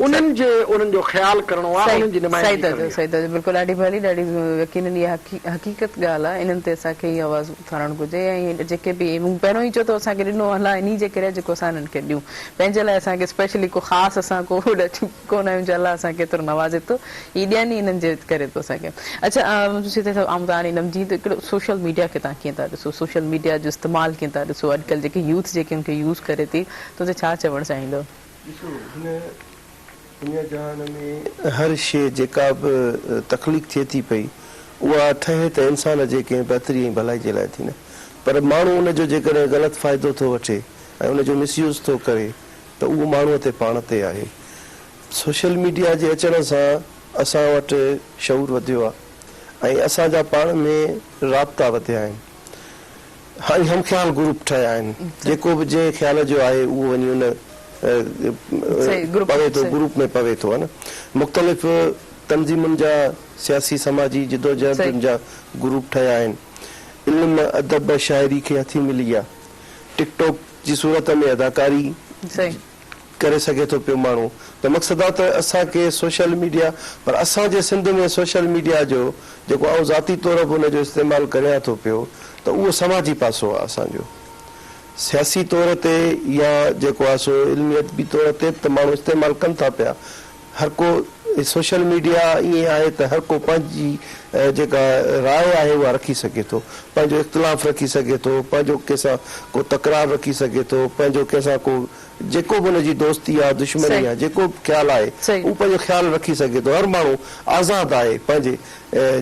انهن جي انهن جو خيال ڪرڻو آهي انهن جي نمائندگي ڪرڻي آهي. صحيح ٿا چئو بلڪل ڏاڍي ڀلي ڏاڍي يقينن اها حقيقت ڳالهه آهي انهن تي اسان کي ئي آواز اٿارڻ گهرجي ۽ جيڪي به مون پهريون ئي چيو ته اسان کي ڏنو الله انهي جي ڪري جيڪو اسان انهن کي ڏيون پنهنجي لاء اسان کي اسپيشلي ڪو خاص اسان ڪو ڪونه آهيون جو الله اسان کي ايترو نوازي ٿو هي ڏين ئي انهن جي ڪري ٿو اسان کي اڇا منظور سيٺ صاحب آئون تان ڏيندم جيئن ته هڪڙو سوشل ميڊيا کي تان ڪيئن ٿا ڏسو سوشل ميڊيا جو استعمال ڪيئن ٿا ڏسو اڄڪلهه جيڪي يوٿ جيڪي ان کي يوز ڪري ٿي ته ان تي ڇا چوڻ چاهيندو. ڏسو هن دنيا جهان ۾ هر شيء جيڪا به تخليق ٿئي ٿي پئي اها ٺهي ته انسان جي ڪنهن بهتري ۽ ڀلائي جي لاء ٿي نه پر ماڻهو ان جو جيڪڏهن غلط فائدو ٿو وٺي ۽ ان جو مس يوز ٿو ڪري ته اهو ماڻهوء تي پاڻ تي آهي. سوشل ميڊيا جي اچڻ سان اسان وٽ شعور وڌيو آهي ۽ اسان جا پاڻ ۾ رابطا وڌيا آهن ۽ هم خيال گروپ ٺهيا آهن. جيڪو به جنهن خيال جو آهي اهو وڃي ان پوي ٿو گروپ ۾ پوي ٿو ها نه. مختلف تنظيمن جا سياسي سماجي جدوجهدن جا گروپ ٺهيا آهن. علم ادب شاعري کي هٿي ملي آهي. ٽڪ ٽاڪ جي صورت ۾ اداڪاري ڪري سگهي ٿو پيو ماڻهو ته مقصد آ ته اسان کي سوشل ميڊيا پر اسان جي سنڌ ۾ سوشل ميڊيا جو جيڪو آئون ذاتي طور به ان جو استعمال ڪريان ٿو پيو ته اهو سماجي پاسو آ اسان جو سياسي طور تي يا جيڪو آ سو علمي ادبي طور تي ته ماڻهو استعمال ڪن ٿا پيا هر ڪو سوشل ميڊيا ائين آهي ته هر ڪو پنهنجي جيڪا راء آهي اها رکي سگهي ٿو، پنهنجو اختلاف رکي سگهي ٿو، پنهنجو ڪنهن سان ڪو تڪرار رکي سگهي ٿو، پنهنجو ڪنهن سان ڪو جيڪو به ان جي دوستي آهي دشمني آهي جيڪو به خيال آهي اهو پنهنجو خيال رکي سگهي ٿو، هر ماڻهو آزاد آهي پنهنجي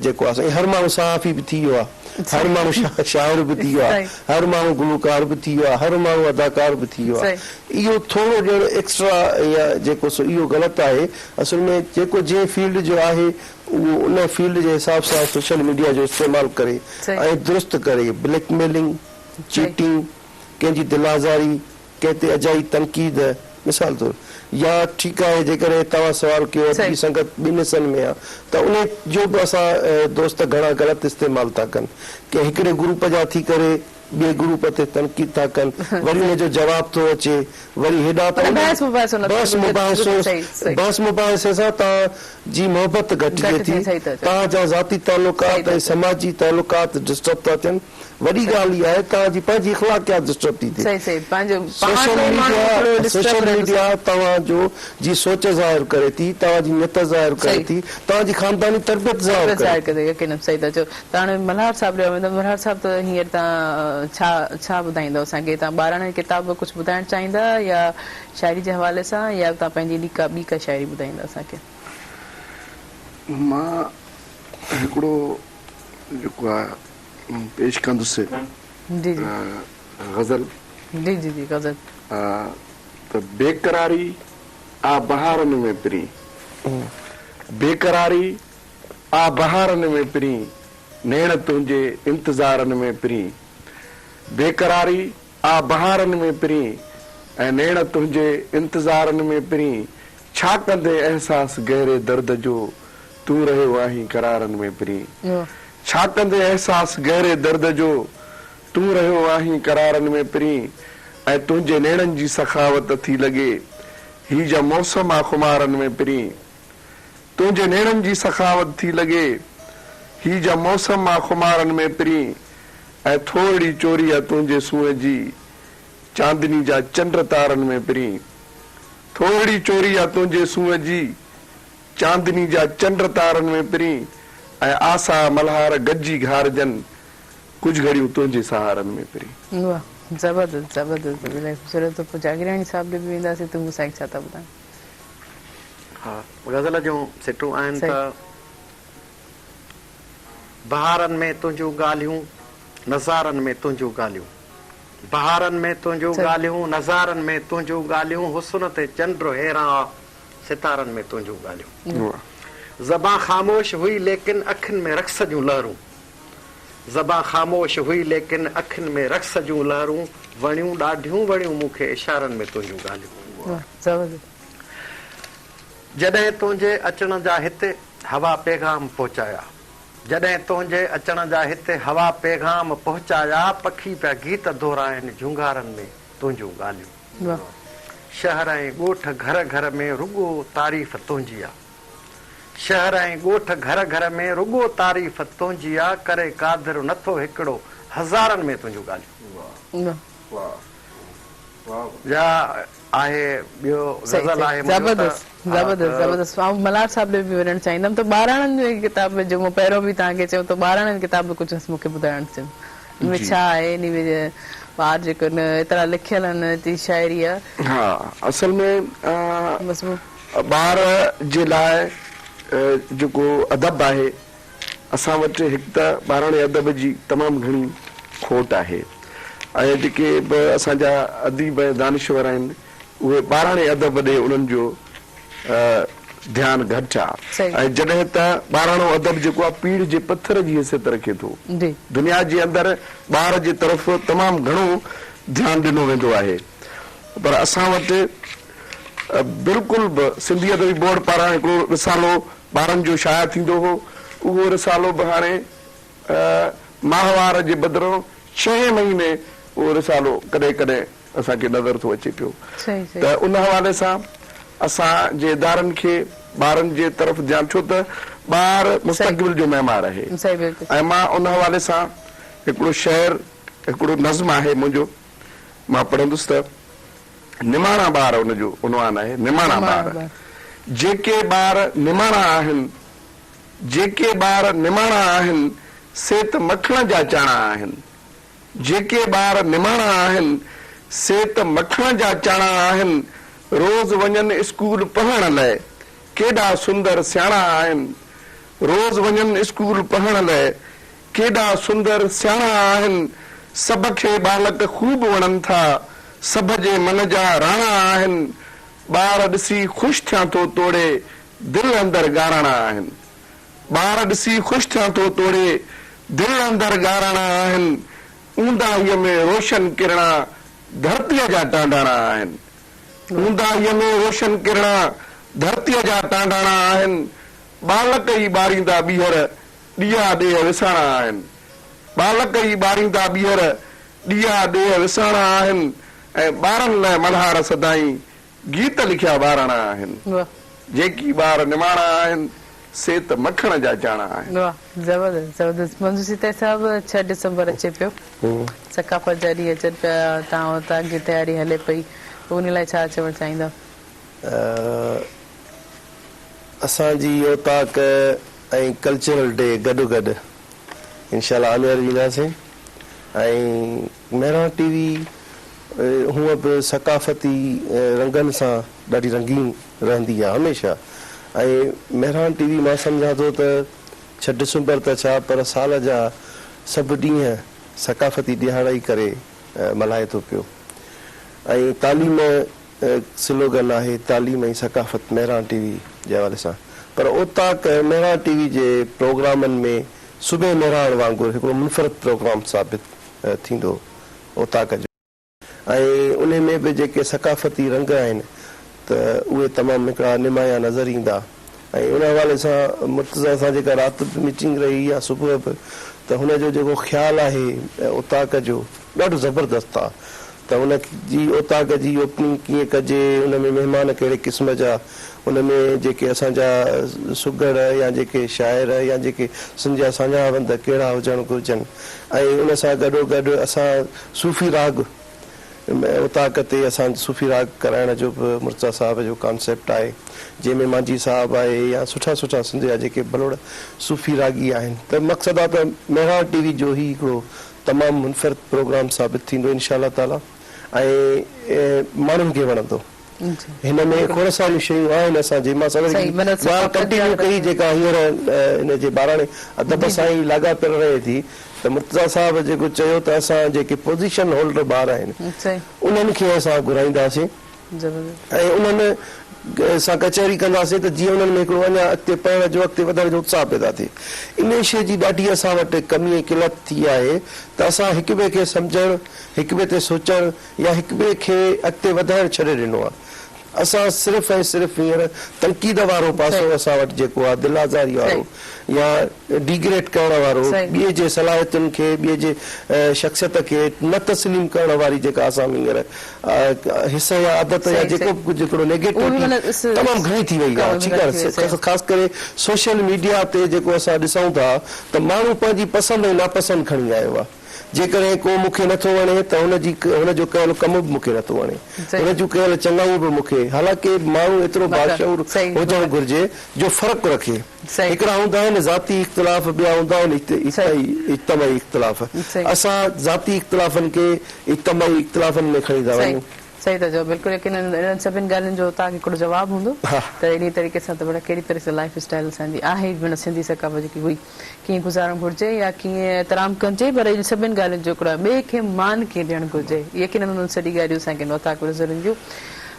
جيڪو آهي سائين هر ماڻهو صحافي به ٿي ويو آهي، هر ماڻهو شاعر به ٿي ويو آهي، هر ماڻهو گلوڪار به ٿي ويو آهي، هر ماڻهو اداڪار به ٿي ويو آهي. اهو ٿورو ڄڻ ايڪسٽرا يا جيڪو سو اهو غلط آهي. اصل ۾ جيڪو جنهن فيلڊ جو آهي اهو ان فيلڊ جي حساب سان سوشل ميڊيا جو استعمال ڪري ۽ درست ڪري. بليڪ ميلنگ، چيٽنگ، ڪنهن جي دل آزاري، ڪنهن تي اجائي تنقيد مثال طور يا ٺيڪ آهي جيڪڏهن توهان سوال ڪيو ادبي سنگت ٻن حصن ۾ آ ته انهي جو به اسان دوست گهڻا غلط استعمال ٿا ڪن ڪنهن هڪڙي گروپ جا ٿي ڪري ٻئي گروپ تي تنقيد ٿا ڪن وري ان جو جواب ٿو اچي وري هيڏانهن ته بحث مباحثو نه بحث مباحثو بحث مباحثي سان توهان جي محبت گهٽجي ٿي توهان جا ذاتي تعلقات ۽ سماجي تعلقات ڊسٽرب ٿا ٿين وڏي ڳالهه اها آهي توهان جي پنهنجي اخلاقيات ڊسٽرب ٿي ٿئي. سوشل ميڊيا سوشل ميڊيا توهان جو جي سوچ ظاهر ڪري ٿي، توهان جي نيت ظاهر ڪري ٿي، توهان جي خانداني تربيت ظاهر ڪري ٿي. يقينن صحيح ٿا چئو. ته هاڻي ملهار صاحب ڏي ويندم. ملهار صاحب ته هينئر توهان ڇا ڇا ٻڌائيندؤ اسان کي؟ توهان ٻاراڻي ڪتاب ڪجهه ٻڌائڻ چاهيندا يا شاعري جي حوالي سان يا توهان پنهنجي ٻي ڪا ٻي ڪا شاعري ٻڌائيندا اسان کي؟ مان هڪڙو جيڪو آهي پيش ڪندس جي جي غزل جي جي جي غزل ته بيقراري آ بهارن ۾ پرين بيقراري آ بهارن ۾ پرين نيڻ تنهنجي انتظارن ۾ پرين بيقراري آ بهارن ۾ پرين ۽ نيڻ تنهنجي انتظارن ۾ پرين ڇا ڪندين احساس گهري درد جو تون رهيو آهين قرارن ۾ پرين. ڇا ڪندين احساس گهري درد جو، تون رهيو آهين قرارن ۾ پرين. ۽ تنهنجي نيڻن جي سخاوت ٿي لڳي، هي جا موسم آ خمارن ۾ پرين. تنهنجي نيڻن جي سخاوت ٿي لڳي، هي جا موسم آ خمارن ۾ پرين. ۽ ٿورڙي چوري آ تنهنجي سونهن جي، چاندني جا چنڊ تارن ۾ پرين. ٿورڙي چوري آ تنهنجي سونهن جي، چاندني جا چنڊ تارن ۾ پرين ۽ آسا ملهار گڏجي گهارجن ڪجهه گهڙيون تنهنجي سهارن ۾ پرين. واھ زبردست زبردست الاهي خوبصورت پوء جاگيراڻي صاحب ڏي به وينداسين ته هو سائين ڇا ٿا ٻڌائن. ها غزل جون سٽون آهن ته. بهارن ۾ تنهنجون ڳالهيون نظارن ۾ تنهنجون ڳالهيون بهارن ۾ تنهنجون ڳالهيون نظارن ۾ تنهنجون ڳالهيون حسن تي چنڊ حيران آ ستارن ۾ تنهنجون ڳالهيون. زبان خاموش هئي ليڪن اکين ۾ رقص جون لهرون. زبان خاموش هئي ليڪن اکين ۾ رقص جون لهرون وڻيون ڏاڍيون وڻيون مون کي اشارن ۾ تنهنجون ڳالهيون. جڏهن تنهنجي اچڻ جا هت هوا پيغام پهچايا. جڏهن تنهنجي اچڻ جا هت هوا پيغام پهچايا پکي پيا گيت دهرائن جهونگارن ۾ تنهنجون ڳالهيون. شهر ۽ ڳوٺ گهر گهر ۾ رڳو تعريف تنهنجي آ. شهر ۽ ڳوٺ گهر گهر ۾ رڳو تعريف تنهنجي آ ڪري قادر نٿو هڪڙو هزارن ۾ تنهنجون ڳالهيون. يا آهي ٻيو غزل آهي منهنجو ته. زبردست زبردست زبردست آئون ملهار صاحب ڏي به وڃڻ چاهيندم ته ٻاراڻن جي ڪتاب ۾ جو مون پهريون به توهان کي چيو ته ٻاراڻن ڪتاب ۾ ڪجهه مون کي ٻڌائڻ چاهيندم. ان ۾ ڇا آهي انهي ۾ ٻار جيڪو آهن ايترا لکيل آهن ايتري شاعري آهي. ها اصل ۾ ٻار جي لاء جيڪو ادب آهي اسان وٽ هڪ ته ٻاراڻي ادب جي تمام گهڻي کوٽ آهي ۽ جيڪي به اسان جا اديب ۽ دانشور آهن اهي ٻاراڻي ادب ڏي انهن جو ڌيان گهٽ آ ۽ جڏهن ته ٻاراڻو ادب جيڪو آ پيڙهه جي پٿر جي حيثيت رکي ٿو. دنيا جي اندر ٻار جي طرف تمام گهڻو ڌيان ڏنو ويندو آهي پر اسان وٽ بلڪل به سنڌي ادبي بورڊ پاران هڪڙو رسالو ٻارن جو شايع ٿيندو هو اهو رسالو به هاڻي ماهوار جي بدران ڇهين مهيني اهو رسالو ڪڏهن ڪڏهن. اسان کي نظر ٿو اچي پيو ته ان حوالي سان اسان جي ادارن کي ٻارن جي طرف ڌيان ڇو ته ٻار مستقبل جو معمار آهي ۽ مان ان حوالي سان هڪڙو شعر هڪڙو نظم آهي منهنجو مان پڙهندس ته نماڻا ٻار ان جو عنوان آهي نماڻا ٻار جيڪي ٻار نماڻا آهن جيڪي ٻار نماڻا آهن سي ته مکڻ جا چاڻا آهن جيڪي ٻار نماڻا آهن سي ته مکڻ جا چاڻا آهن روز وڃن اسڪول پڙهڻ لئه ڪيڏا سندر سياڻا آهن روز وڃن اسڪول پڙهڻ لئه ڪيڏا سندر سياڻا آهن سڀ کي ٻالڪ خوب وڻن ٿا سڀ جي من جا راڻا آهن ٻار ڏسي خوش ٿيان ٿو توڙي دل اندر ڳاراڻا آهن ٻار ڏسي خوش ٿيان ٿو توڙي دل اندر ڳاراڻا آهن اونداهيء ۾ روشن ڪرڻا ڌرتيء جا ٽانڊاڻا آهن اونداهيء ۾ روشن ڪرڻا ڌرتيء جا ٽانڊاڻا آهن ٻالڪ ئي ٻاريندا ٻيهر ڏيئا ڏيهه وساڻا آهن ٻالڪ ئي ٻاريندا ٻيهر ڏيئا ڏيهه وساڻا آهن ۽ ٻارن لئه ملهار سدائين گيت لکيا ٻاراڻا آهن. جيڪي ٻار نماڻا آهن، سي ته مکڻ جا چاڻا آهن. واھ زبردست زبردست منظور سيتائي صاحب ڇهه ڊسمبر اچي پيو ثقافت جا ڏينهن اچن پيا توهان اوطاق جي تياري هلي پئي ان لاء ڇا چوڻ چاهيندا. اسان جي اوطاق ۽ ڪلچرل ڊي گڏو گڏ انشاء الله آنياري ڏينداسين ۽ مهراڻ ٽي وي هونء به ثقافتي رنگن سان ڏاڍي رنگين رهندي آهي هميشه ۽ مهراڻ ٽي وي مان سمجهان ٿو ته ڇهه ڊسمبر ته ڇا پر سال جا سڀ ڏينهن ثقافتي ڏهاڙا ئي ڪري ملهائي ٿو پيو ۽ تعليم سلوگن آهي تعليم ۽ ثقافت مهراڻ ٽي وي جي حوالي سان پر اوطاق مهراڻ ٽي وي جي پروگرامن ۾ صبح مهراڻ وانگر هڪڙو منفرد پروگرام ثابت ٿيندو اوطاق جو ۽ انهي ۾ به جيڪي ثقافتي رنگ آهن ته اهي تمام هڪڙا نمايان نظر ايندا ۽ ان حوالي سان مرتضيٰ سان جيڪا رات به ميٽنگ رهي يا صبح به ته هن جو جيڪو خيال آهي اوطاق جو ڏاڍو زبردست آ ته ان جي اوطاق جي اوپننگ ڪيئن ڪجي ان ۾ مهمان ڪهڙي قسم جا ان ۾ جيڪي اسان جا سگهڙ يا جيڪي شاعر يا جيڪي سنڌ جا ساڃاهه وند ڪهڙا هجڻ گهرجن ۽ ان سان گڏو گڏ اسان صوفي راڳ اوطاق تي اسان صوفي راڳ ڪرائڻ جو به مرتضيٰ صاحب جو ڪانسيپٽ آهي جنهن ۾ مانجهي صاحب آهي يا سٺا سٺا سنڌ جا جيڪي ڀلوڙ صوفي راڳي آهن ته مقصد آ ته مهراڻ ٽي وي جو هي هڪڙو تمام منفرد پروگرام ثابت ٿيندو انشاء الله تعالي ۽ ماڻهن کي وڻندو. هن ۾ کوڙ ساريون شيون آهن اسان جي مان سمجهان ٿي ڳالهه ڪنٽينيو ڪئي جيڪا هينئر هن جي ٻاراڻي ادب سان ئي لاڳاپيل رهي ٿي ته مرتضيٰ صاحب جيڪو چيو ته اسان جيڪي پوزيشن هولڊر ٻار آهن انهن کي اسان گهرائينداسين ۽ انهن سان ڪچهري ڪنداسين ته جيئن انهن ۾ هڪڙو اڃا اڳتي پڙهڻ جو اڳتي وڌڻ جو اتساهه پيدا ٿئي انهي شيء جي ڏاڍي اسان وٽ ڪمي ۽ قلت ٿي آهي ته اسان هڪ ٻئي کي سمجهڻ هڪ ٻئي تي سوچڻ يا هڪٻئي کي اڳتي وڌائڻ ڇڏي ڏنو آهي. اسان صرف ۽ صرف هينئر تنقيد وارو پاسو اسان وٽ جيڪو آهي دل آزاري وارو يا ڊيگريڊ ڪرڻ وارو ٻئي جي صلاحيتن کي ٻئي جي شخصيت کي نه تسليم ڪرڻ واري جيڪا اسان ۾ هينئر حس يا عادت يا جيڪو به ڪجهه هڪڙو نيگيٽوٽي تمام گهڻي ٿي وئي آهي ٺيڪ آهي خاص ڪري سوشل ميڊيا تي جيڪو اسان ڏسون ٿا ته ماڻهو پنهنجي پسند ۽ ناپسند کڻي آيو آهي. جيڪڏهن ڪو مون کي نٿو وڻي ته هن جي هن جو ڪيل ڪم به مون کي نٿو وڻي، هن جون ڪيل چڱايون به مون کي، حالانڪه ماڻهو ايترو باشعور هجڻ گهرجي جو فرق رکي. هڪڙا هوندا آهن ذاتي اختلاف ٻيا هوندا آهن اجتماعي اختلاف. اسان ذاتي اختلافن کي اجتماعي اختلافن ۾ کڻي ٿا وڃون. صحيح ٿا چئو بلڪل ليڪن انهن سڀن ڳالهين جو توهان کي هڪڙو جواب هوندو ته انهي طريقي سان ته بڙا ڪهڙي طرح سان لائف اسٽائل اسان جي آهي معنيٰ سنڌي ثقافت جيڪي هئي ڪيئن گذارڻ گهرجي يا ڪيئن احترام ڪجي پر انهن سڀن ڳالهين جو هڪڙو ٻئي کي مان ڪيئن ڏيڻ گهرجي يقينن انهن سڄي ڳالهيون اسان کي اوطاق ۾ نظر اينديون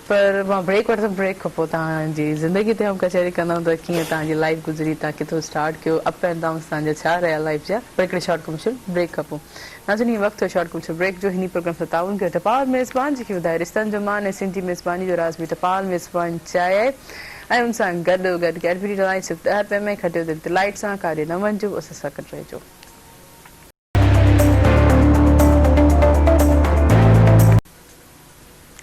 پر مان بريڪ وٺندم بريڪ کان پوء توهان جي زندگي تي هم ڪچهري ڪندم ته ڪيئن توهان جي لائف گذري توهان ڪٿو اسٽارٽ ڪيو اپ اينڊ ڊائونس توهان جا ڇا رهيا لائف جا پر هڪڙي شارٽ ڪمرشل بريڪ کان پوء ناظرين هي وقت هيو شارٽ ڪمرشل بريڪ جو هني پروگرام سان تعاون ڪيو ٽپال ميزبان جيڪي ٻڌائي رشتن جو مان ۽ سنڌي ميزباني جو راز به ٽپال ميزبان چاهي آهي ۽ ان سان گڏ گڏ ڪيڊبري ڊلائيٽ صرف 10 رپين ۾ کٽيو دل ڊلائيٽ سان ڪاڏي نه وڃجو اسان سان گڏ رهجو.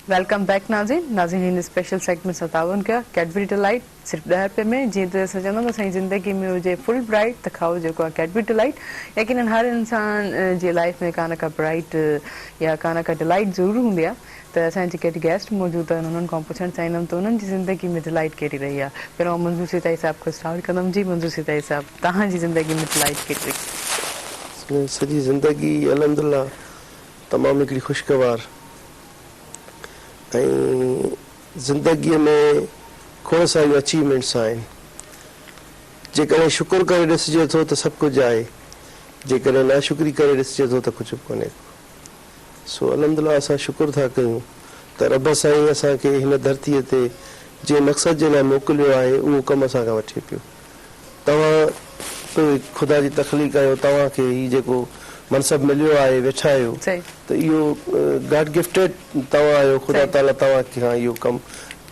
Welcome back ناظرين ناظرين هن اسپيشل سيگمينٽ سان تعاون ڪيو ڪيڊبري ڊيلائيٽ صرف ڏهه رپئي ۾ جيئن ته اسان چوندا آهيون ته اسان جي زندگي ۾ هجي فل برائيٽ ته کائو جيڪو آهي ڪيڊبري ڊيلائيٽ يقينن هر انسان جي لائيف ۾ ڪا نه ڪا برائيٽ يا ڪا نه ڪا ڊيلائيٽ ضرور هوندي آهي ته اسان جا جيڪي اڄ گيسٽ موجود آهن انهن کان پڇڻ چاهيندم ته انهن جي زندگي ۾ ڊيلائيٽ ڪهڙي رهي آهي پهريون آئون منظور سيتائي صاحب کان اسٽارٽ ڪندم جي منظور سيتائي صاحب توهان جي زندگي ۾ ڊيلائيٽ ڪهڙي رهي؟ سڄي زندگي الحمدلله تمام هڪڙي خوشگوار ۽ زندگيء ۾ کوڙ ساريون اچيومينٽس آهن. جيڪڏهن شڪر ڪري ڏسجي ٿو ته سڀ ڪجهه آهي، جيڪڏهن ناشڪري ڪري ڏسجي ٿو ته ڪجهه به ڪونهي ڪو. سو الحمدلله اسان شڪر ٿا ڪيون ته رب سائين اسان کي هن ڌرتيء تي جنهن مقصد جي لاء موڪليو آهي اهو ڪم اسان کان وٺي پيو. توهان به خدا جي تخليق آهيو، توهان کي هي جيڪو منصب مليو آهي، ويٺا آهيو ته اهو گاڊ گفٽيڊ توهان آهيو، خدا تعاليٰ توهان کان اهو ڪم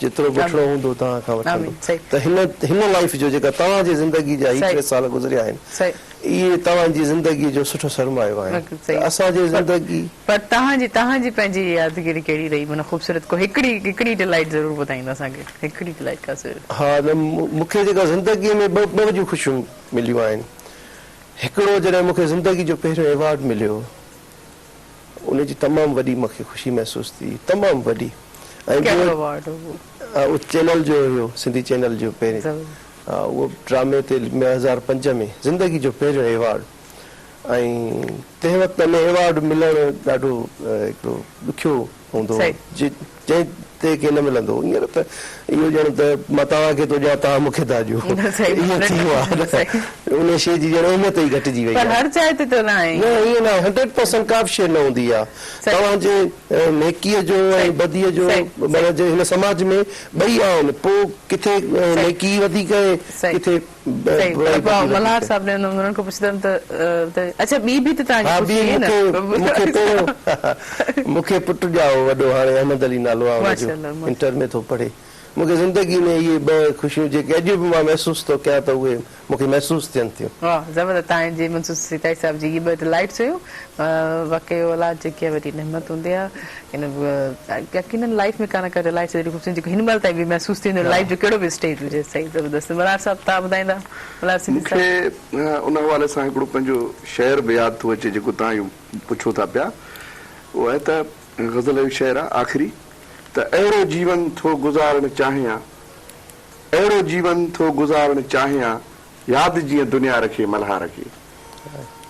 جيترو به وٺڻو هوندو توهان کان وٺندو ته هن هن لائيف جو جيڪا توهان جي زندگي جا هي 3 سال گذريا آهن اهي توهان جي زندگي جو سٺو سرمايو آهن ته اسان جي زندگي پر توهان جي توهان جي پنهنجي يادگيري ڪهڙي رهي معنيٰ خوبصورت ڪو هڪڙي هڪڙي ڊلائيٽ ضرور ٻڌائيندا اسان کي هڪڙي ڊلائيٽ ڪا ضرور. ها نه مون کي جيڪا زندگي ۾ ٻه ٻه وڏيون خوشيون مليون آهن هڪڙو جڏهن مون کي زندگي جو پهريون ايوارڊ مليو ان جي تمام وڏي مون کي خوشي محسوس ٿي تمام وڏي ۽ ڪهڙو ٻيو ايوارڊ هو اهو؟ اهو چينل جو هيو سنڌي چينل جو پهرين ها اهو ڊرامي تي 2005 ۾ زندگي جو پهريون ايوارڊ ۽ تنهن وقت ۾ ايوارڊ ملڻ ڏاڍو هڪڙو ڏکيو هوندو هو جنهن تي ڪي نه ملندو هو هينئر ته اهو ڄڻ ته مان توهان کي ٿو ڏيان توهان مون کي ٿا ڏيو ائين ٿي ويو آهي نه ان شيء جي ڄڻ اهميت ئي گهٽجي وئي پر آهي هر جاء تي ته نه آهي نه ائين نه آهي هنڊريڊ پرسنٽ ڪا به شيء نه هوندي آهي توهان جي نيڪيء جو ۽ بديء جو معنيٰ جي هن سماج ۾ ٻئي آهن پوء ڪٿي نيڪي وڌيڪ آهي ڪٿي صحيح پر پوء ملهار صاحب ڏي انهن کان پڇندم ته اڇا ٻي به ته توهان جي ها ٻي خوشي مون کي مون کي پهريون مون کي پٽ ڄائو وڏو هاڻي احمد علي نالو آهي ان جو انٽر ۾ ٿو پڙهي مون کي زندگي ۾ اهي ٻه خوشيون جيڪي اڄ به مان محسوس ٿو ڪيان ته اهي مون کي محسوس ٿين ٿيون. واھ زبردست توهان جي منصور سيتائي صاحب جي اهي ٻه ڊلائيٽس هيون واقعي اولاد جيڪي آهي وڏي نعمت هوندي آهي يقينن لائيف ۾ ڪا نه ڪا ڊلائيٽس اهڙي خوبصورت جيڪو هن مهل تائين به محسوس ٿيندو لائيف جو ڪهڙو به اسٽيج هجي صحيح زبردست ملهار صاحب توهان ٻڌائيندا ملهار سنڌي مون کي صاحب. ان حوالي سان هڪڙو پنهنجو شعر به ياد ٿو اچي جيڪو توهان اهو پڇو ٿا پيا اهو آهي ته غزل جو شعر آهي آخري ته اهڙو جيون ٿو گذارڻ چاهيان اهڙو جيون ٿو گذارڻ چاهيان ياد جيئن دنيا رکي ملهار کي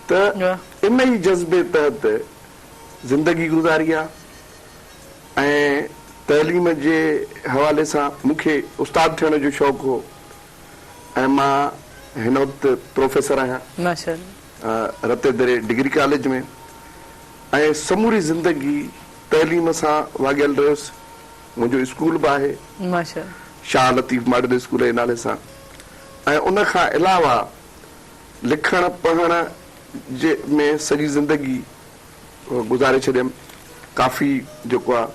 ته ان ئي جذبي تحت زندگي گذاري آ ۽ تعليم جي حوالي سان مون کي استاد ٿيڻ جو شوق هو ۽ مان هن وقت پروفيسر آهيان رتي دري ڊگري ڪاليج ۾ ۽ سموري زندگي تعليم سان واڳيل رهيس منهنجو اسڪول به آهي شاهه لطيف ماڊل اسڪول جي نالي سان ۽ ان کان علاوه لکڻ پڙهڻ جي ۾ سڄي زندگي گذاري ڇڏيم ڪافي جيڪو آ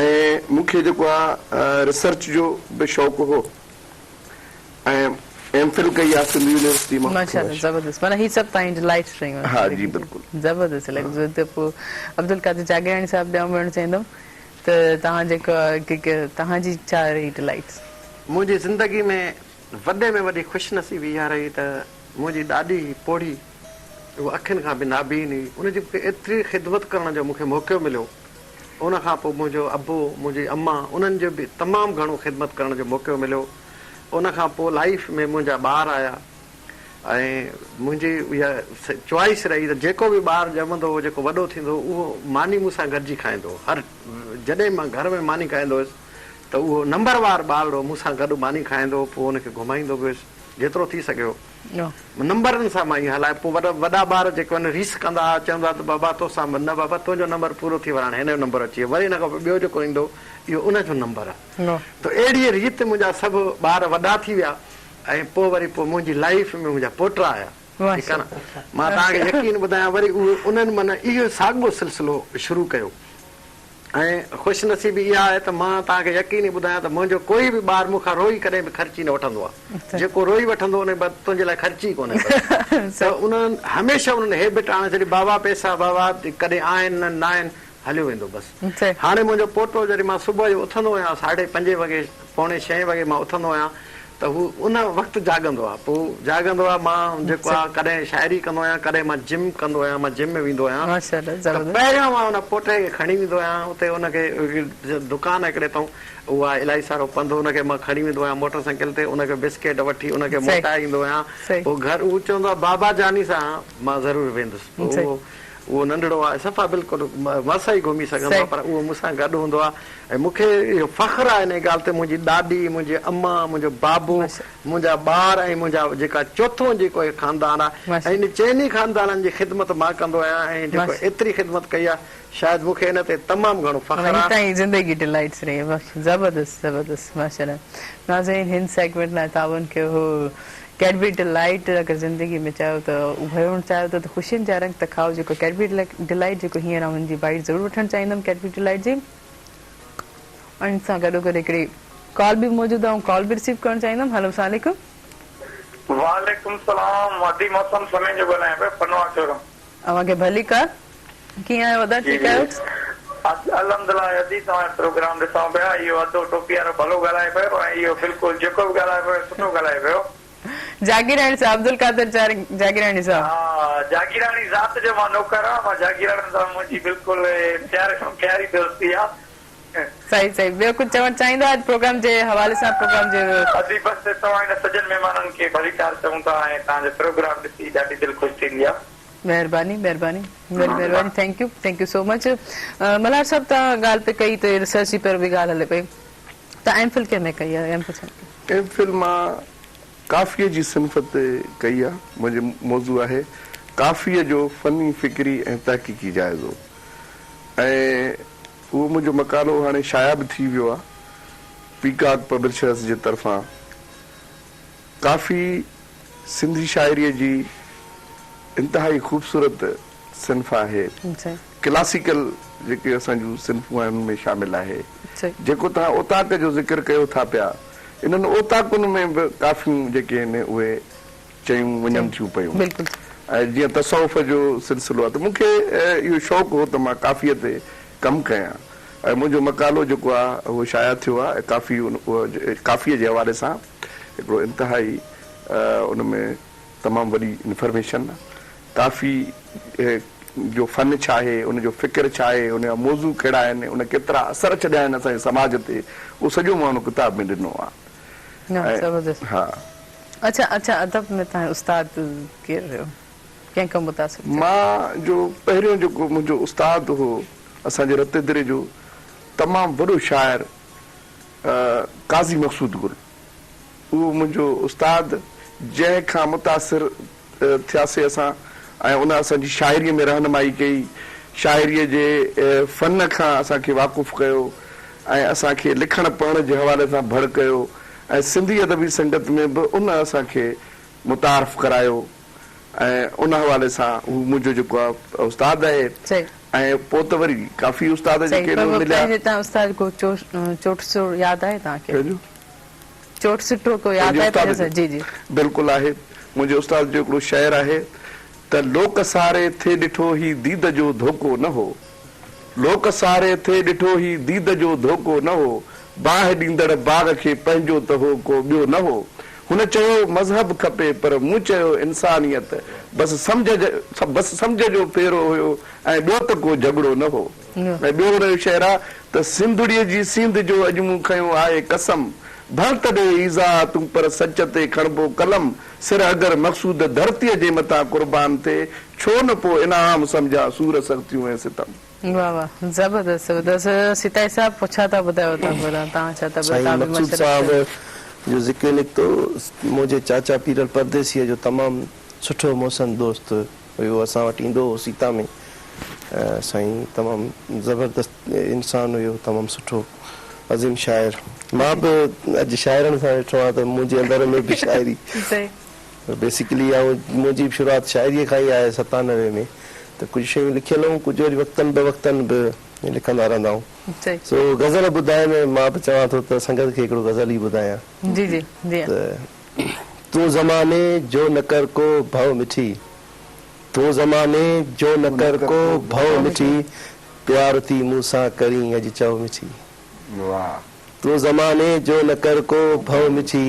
۽ مون کي جيڪو آ ريسرچ جو به شوق هو ۽ ايم فل ڪئي آ سنڌ يونيورسٽي مان. ماشاءالله زبردست معنيٰ هي سڀ تائين ڊلائٽس رهيون آهن ها جي بلڪل. زبردست الائي ته پوء عبدالقادر جاگيراڻي صاحب ڏانهن وڃڻ چاهيندم ته توهان جيڪو توهان جي ڇا رهي ڊلائٽس. منهنجي زندگي ۾ وڏي ۾ وڏي خوش نصيبي اها رهي ته منهنجي ڏاڏي پوڙهي اها اکين کان به نابين هئي، ان جي مون کي ايتري خدمت ڪرڻ جو مون کي موقعو مليو. ان کان پوء منهنجو ابو، منهنجي امان انهن جو به تمام گهڻو خدمت ڪرڻ جو موقعو مليو. ان کان پوء لائيف ۾ منهنجا ٻار آيا ۽ منهنجي اها چوائس رهي ته جيڪو به ٻار ڄمندو هو، جيڪو وڏو ٿيندو هو، اهو ماني مون سان گڏجي کائيندو هو. هر جڏهن مان گهر ۾ ماني کائيندو هيس ته اهو نمبر وار ٻارڙو مون سان گڏ ماني کائيندو هو، پوء ان کي گهمائيندو به هيس، جيترو ٿي سگهيو. نمبرن سان مان ائين هلايو. پوء وڏا وڏا ٻار جيڪي آهن ريس ڪندا ها، چوندا ها ته بابا توسان نه بابا تنهنجو نمبر پورو ٿي ويو هاڻي هن جو نمبر اچي ويو. وري ان کان پوء ٻيو جيڪو ايندو اهو ان جو نمبر آهي. ته اهڙيء ريت منهنجا سڀ ٻار وڏا ٿي ويا ۽ پوء وري پوء منهنجي لائيف ۾ منهنجا پوٽا آيا. ٺيڪ آهي نه. مان توهان کي يقين ٻڌايان وري اهي انهن معنيٰ اهو ساڳيو سلسلو شروع ڪيو. ۽ خوش نصيبي اها آهي ته مان توهان کي يقيني ٻڌايان ته منهنجو ڪوئي به ٻار مون کان روئي ڪڏهن به خرچي نه وٺندو آهي. جيڪو روئي وٺندو ان بعد تنهنجي لاء خرچي ئي ڪونهي بس. ته انهن هميشه انهن هيبٽ آڻي ڇڏي بابا پئسا بابا ڪڏهن آهن نه ناهن. هليو ويندو بس. هاڻي منهنجو پوٽو جڏهن مان صبح جو اٿندو آهيان ساڍي پنجين وڳي پوڻي ڇهين وڳي مان اٿندو آهيان ته هو ان وقت جاڳندو آهي پوء جاڳندو آهي مان جيڪو آهي ڪڏهن شاعري ڪندو آهيان ڪڏهن مان جم ڪندو آهيان مان جم ۾ ويندو آهيان ته پهريان مان ان پوٽي کي کڻي ويندو آهيان اتي ان کي دڪان هڪڙي اٿئون اهو آهي الاهي سارو پنڌ ان کي مان کڻي ويندو آهيان موٽر سائيڪل تي ان کي بسڪيٽ وٺي ان کي موٽائي ايندو آهيان پوء گهر هو چوندو آهي بابا جاني سان مان ضرور ويندس پوء اهو اهو ننڍڙو آهي صفا بلڪل مس ئي گهمي سگهندو آهي پر اهو مون سان گڏ هوندو آهي ۽ مون کي اهو فخر آهي انهي ڳالهه تي منهنجي ڏاڏي منهنجي امان منهنجو بابو منهنجا ٻار ۽ منهنجا جيڪا چوٿون جيڪو هي خاندان آهي ۽ انهي چئني خاندانن جي خدمت مان ڪندو آهيان ۽ جيڪو ايتري خدمت ڪئي آهي شايد مون کي ان تي تمام گهڻو فخر آهي. تائين زندگي ڊلائٽس رهي آهي زبردست زبردست ماشاءالله ناظرين هن سيگمينٽ لاء تعاون ڪيو هو ڪيڊبري ڊلائٽ اگر زندگي ۾ چاهيو ته اڀرڻ چاهيو ٿا ته خوشين جا رنگ ته کائو جيڪو ڪيڊبري ڊلائٽ جيڪو هينئر آئون هن جي بائيٽ ضرور وٺڻ چاهيندم ڪيڊبري ڊلائٽ جي ان سان گڏو گڏ هڪڙي ڪال به موجود آهي آئون ڪال به رسيو ڪرڻ چاهيندم هلو السلام عليڪم. وعليڪم السلام ادي موسم سميجو ڳالهايان پيو پنوعاقل کان. اوهان کي ڀليڪار. ڪيئن آهيو ادا جي ٺيڪ آهيو. الحمدلله ادي توهان جو پروگرام ڏسون پيا اهو ادو ٽوپي وارو ڀلو ڳالهائي پيو ۽ اهو بلڪل جيڪو به ڳالهائي پيو سٺو ڳالهائي پيو. جاگيراڻي صاحب عبدالقادر جاگيراڻي صاحب. ها جاگيراڻي ذات جو مان نوڪر آهيان مان جاگيراڻين سان منهنجي بلڪل پيار کان پياري دوستي آ. صحيح صحيح ٻيو ڪجهه چوڻ چاهيندا اڄ پروگرام جي حوالي سان پروگرام جي. ادي بس توهان هن سڄن مهمانن کي ڀليڪار چئون ٿا ۽ توهان جو پروگرام ڏسي ڏاڍي دل خوش ٿيندي آ. مهرباني مهرباني ويري مهرباني thank you thank you so much Malhar صاحب توهان ڳالهه پئي ڪئي ته ريسرچ جي پر به ڳالهه هلي پئي توهان ايم فل ڪنهن ۾ ڪئي آهي ايم فل ڇا ايم فل مان ڪافيء جي صنف تي ڪئي آهي منهنجي موضوع آهي ڪافيء جو فني فڪري ۽ تحقيقي جائزو ۽ اهو منهنجو مقالو هاڻي شايع به ٿي ويو آهي پيڪاڪ پبلشرس جي طرفان ڪافي سنڌي شاعريء جي انتهائي خوبصورت صنف آهي. ڪلاسيڪل جيڪي اسان جون صنفون آهن ان ۾ شامل آهي. جيڪو توهان اوطاق جو ذڪر ڪيو ٿا پيا، انهن اوطاقن ۾ به ڪافيون جيڪي آهن اهي چيون وڃن ٿيون پيون ۽ جيئن تصوف جو سلسلو آهي ته مون کي اهو شوق هو ته مان ڪافيء تي ڪم ڪيان ۽ منهنجو مقالو جيڪو آهي اهو شايع ٿيو آهي ۽ ڪافي ڪافيء جي حوالي سان هڪڙو انتهائي ان ۾ تمام وڏي انفارميشن ڪافي جو فن ڇا آهي، ان جو فڪر ڇا آهي، ان جا موضوع ڪهڙا آهن، ان ڪيترا اثر ڇڏيا آهن اسان جي سماج تي، اهو سڄو مان ان ڪتاب ۾ ڏنو آهي. نه زبردست. ها. اڇا اڇا ادب ۾ توهان جو استاد ڪير رهيو؟ ڪنهن کان متاثر ٿيا؟ مان جو پهريون جيڪو منهنجو استاد هو اسان جي رتيدري جو تمام وڏو شاعر قاضي مقصود گل اهو منهنجو استاد جنهن کان متاثر ٿياسي اسان ۽ ان اسان جي شاعريء ۾ رهنمائي ڪئي، شاعريء جي فن کان اسان کي واقف ڪيو ۽ اسان کي لکڻ پڙهڻ جي حوالي سان ڀڙ ڪيو ۽ سنڌي ادبي سنگت ۾ به ان اسان کي متعارف ڪرايو ۽ ان حوالي سان هو منهنجو جيڪو آهي استاد آهي ۽ پوء ته وري ڪافي استاد جيڪي آهن اهي مليا. پنهنجي تان استاد ڪو چوٽ سٽو ياد آهي توهان کي؟ ڪنهن جو؟ چوٽ سٽو ڪو ياد آهي پنهنجي جي جي. بلڪل آهي. منهنجي استاد جو هڪڙو شعر آهي ته لوڪ ساري ٿي ڏٺو هي ديد جو ڌوڪو نه هو لوڪ ساري ٿي ڏٺو هي ديد جو ڌوڪو نه هو باهه ڏيندڙ باغ کي پنهنجو ته هو ڪو ٻيو نه هو هن چيو مذهب کپي پر مون چيو انسانيت بس سمجهه بس سمجهه جو ڦيرو هيو ۽ ٻيو ته ڪو جهڳڙو نه هو ۽ ٻيو هن جو شعر آ ته سنڌڙيء جي سينڌ جو اڄ مون کنيو آهي قسم ڀل ته ڏي ايذاء تون پر سچ تي کڻبو قلم سر اگر مقصود ڌرتيء جي مٿان قربان ٿئي ڇو نه پو انعام سمجهان سور سختيون ۽ ستم. واه واه زبردست زبردست سيتائي صاحب پوء ڇا ٿا ٻڌايو تان ڀلا تان ڇا ٿا ٻڌايو سائين تان به مقصود مشرف صاحب ٿيو. جو ذڪر نڪتو منهنجي چاچا پيرل پرديسيء جو تمام سٺو محسن دوست هيو اسان وٽ ايندو هو سيتا ۾ سائين تمام زبردست انسان هيو تمام سٺو عظيم شاعر مان به اڄ شاعرن سان ويٺو آهيان ته منهنجي اندر ۾ به شاعري بيسيڪلي آئون منهنجي به شروعات شاعريء کان ئي آهي 97 ۾ ته ڪجهه شيون لکيل هيون ڪجهه وري وقتن به وقتن به لکندا رهندا آهيون سو غزل ٻڌائي ۾ مان به چوان ٿو ته سنگت کي هڪڙو غزل ئي ٻڌايان جي جي جي ته تون زماني جو نه ڪر ڪو ڀؤ مٺي تون زماني جو نه ڪر ڪو ڀؤ مٺي. پيار ٿي مون سان ڪرين اڄ چئو مٺي. تون زماني جو نه ڪر ڪو ڀؤ مٺي،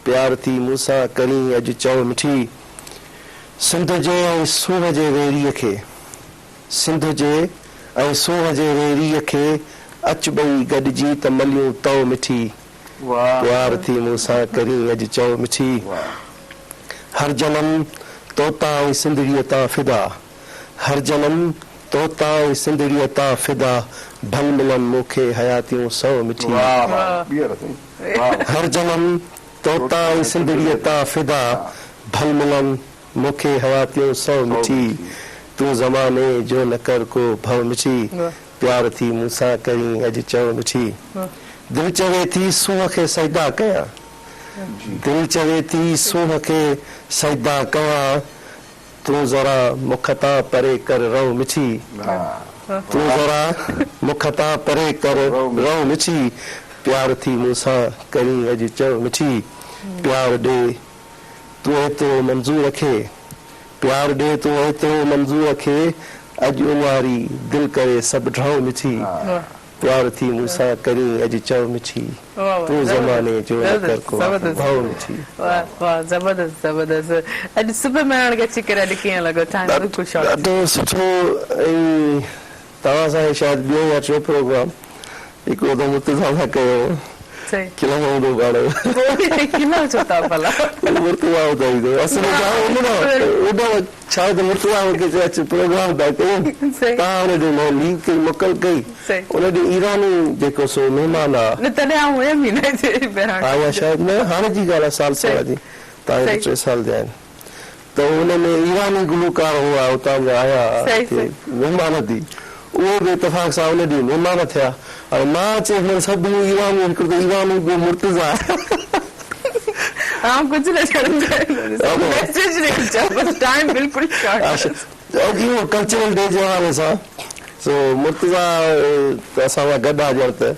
پيار ٿي مون سان ڪرين اڄ چئو مٺي. سنڌ جي ۽ سونهن جي ويريء کي، سنڌ جي ۽ سونهن جي ويريء کي، اچ ٻئي گڏجي ته مليون تئو مٺي. پيار ٿي مون سان ڪرين اڄ چئو مٺي. هر جنم توتان ۽ سنڌڙيء تان فدا. هر جنم توتان ۽ سنڌڙيء تان فدا، ڀل ملن مون کي حياتيون سو مٺي. هر جنم توتان ۽ سنڌڙيء تان فدا، ڀل ملن مون کي حياتيون سو مٺي. تون زماني جو نه ڪر ڪو ڀؤ مٺي، پيار ٿي مون سان ڪرين اڄ چئو مٺي. دل چوي ٿي سونهن کي سجدا ڪيان، دل چوي ٿي سونهن کي سجدا ڪيان، تون ذرا مک تان پري ڪر رئو مٺي تون ذرا مک تان پري ڪر رئو مٺي پيار ٿي مون سان ڪرين اڄ چئو مٺي پيار ڏي تون ايترو منظور کي پيار ڏي تون ايترو منظور کي اڄ اڃاري دل ڪري سڀ ڍؤ مٺي پيار ٿي مون سان ڪرين اڄ چئو مٺي تون زماني جو نه ڪر ڪو ڀؤ مٺي. واه واه زبردست زبردست اڄ صبح مهراڻ کي اچي ڪري اڄ ڪيئن لڳو ٽائيم بلڪل شارٽ ٿي. ڏاڍو سٺو ۽ توهان سان هي شايد ٻيو يا ٽيون پروگرام هڪڙو ته مرتضيٰ سان ڪيو هو کلندو هوندو پاڻ پوء کلو ڇو ٿا ڀلا. مرتضيٰ ٻڌائيندو اصل ۾ ڇا ڇا ته مرتضيٰ مون کي چيو اچ پروگرام ٿا ڪيون تان ان ڏينهن مون ليو ڪئي موڪل ڪئي ان ڏينهن ايراني جيڪو سو مهمان آ نه تڏهن آئون هيم ئي نه هتي بهراڻ ها يا شايد نه هاڻي جي ڳالهه آ سال سوا جي تان کي 3 سال ٿيا آهن ته ان ۾ ايراني گلوڪار هئا اتان جا آيا هتي مهمان ٿي اهي به اتفاق سان ان ڏينهن مهمان ٿيا هاڻي مان چيس مڙس سڀ ايراني هڪڙو ته ايراني ٻيو مرتضيٰ. آئون ڪجهه نه چوڻ چاهيندس ميسيج ڏئي چئو بس ٽائيم بلڪل شارٽ آهي. اهو ڪلچرل ڊي جي حوالي سان سو مرتضيٰ ته اسان سان گڏ آهي ڄڻ ته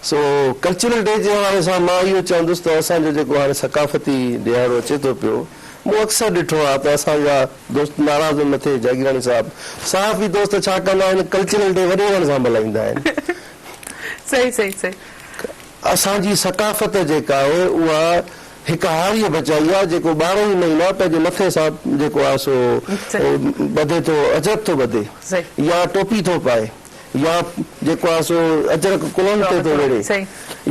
سو ڪلچرل ڊي جي حوالي سان مان اهو چوندس ته اسان جو جيڪو هاڻي ثقافتي ڏهاڙو اچي ٿو پيو مون اڪثر ڏٺو آهي ته اسان جا دوست ناراض نه ٿئي جاگيراڻي صاحب صحافي دوست ڇا ڪندا آهن ڪلچرل ڊي وڏيرن سان ملهائيندا آهن. صحيح صحيح صحيح. اسان جي ثقافت جيڪا آهي اها هڪ هاريء بچائي آهي جيڪو 12 ئي مهينا پنهنجي مٿي سان جيڪو آهي سو ٻڌي ٿو اجرڪ ٿو ٻڌي يا ٽوپي ٿو پائي يا جيڪو آهي سو اجرڪ ڪلهن تي ٿو ويڙهي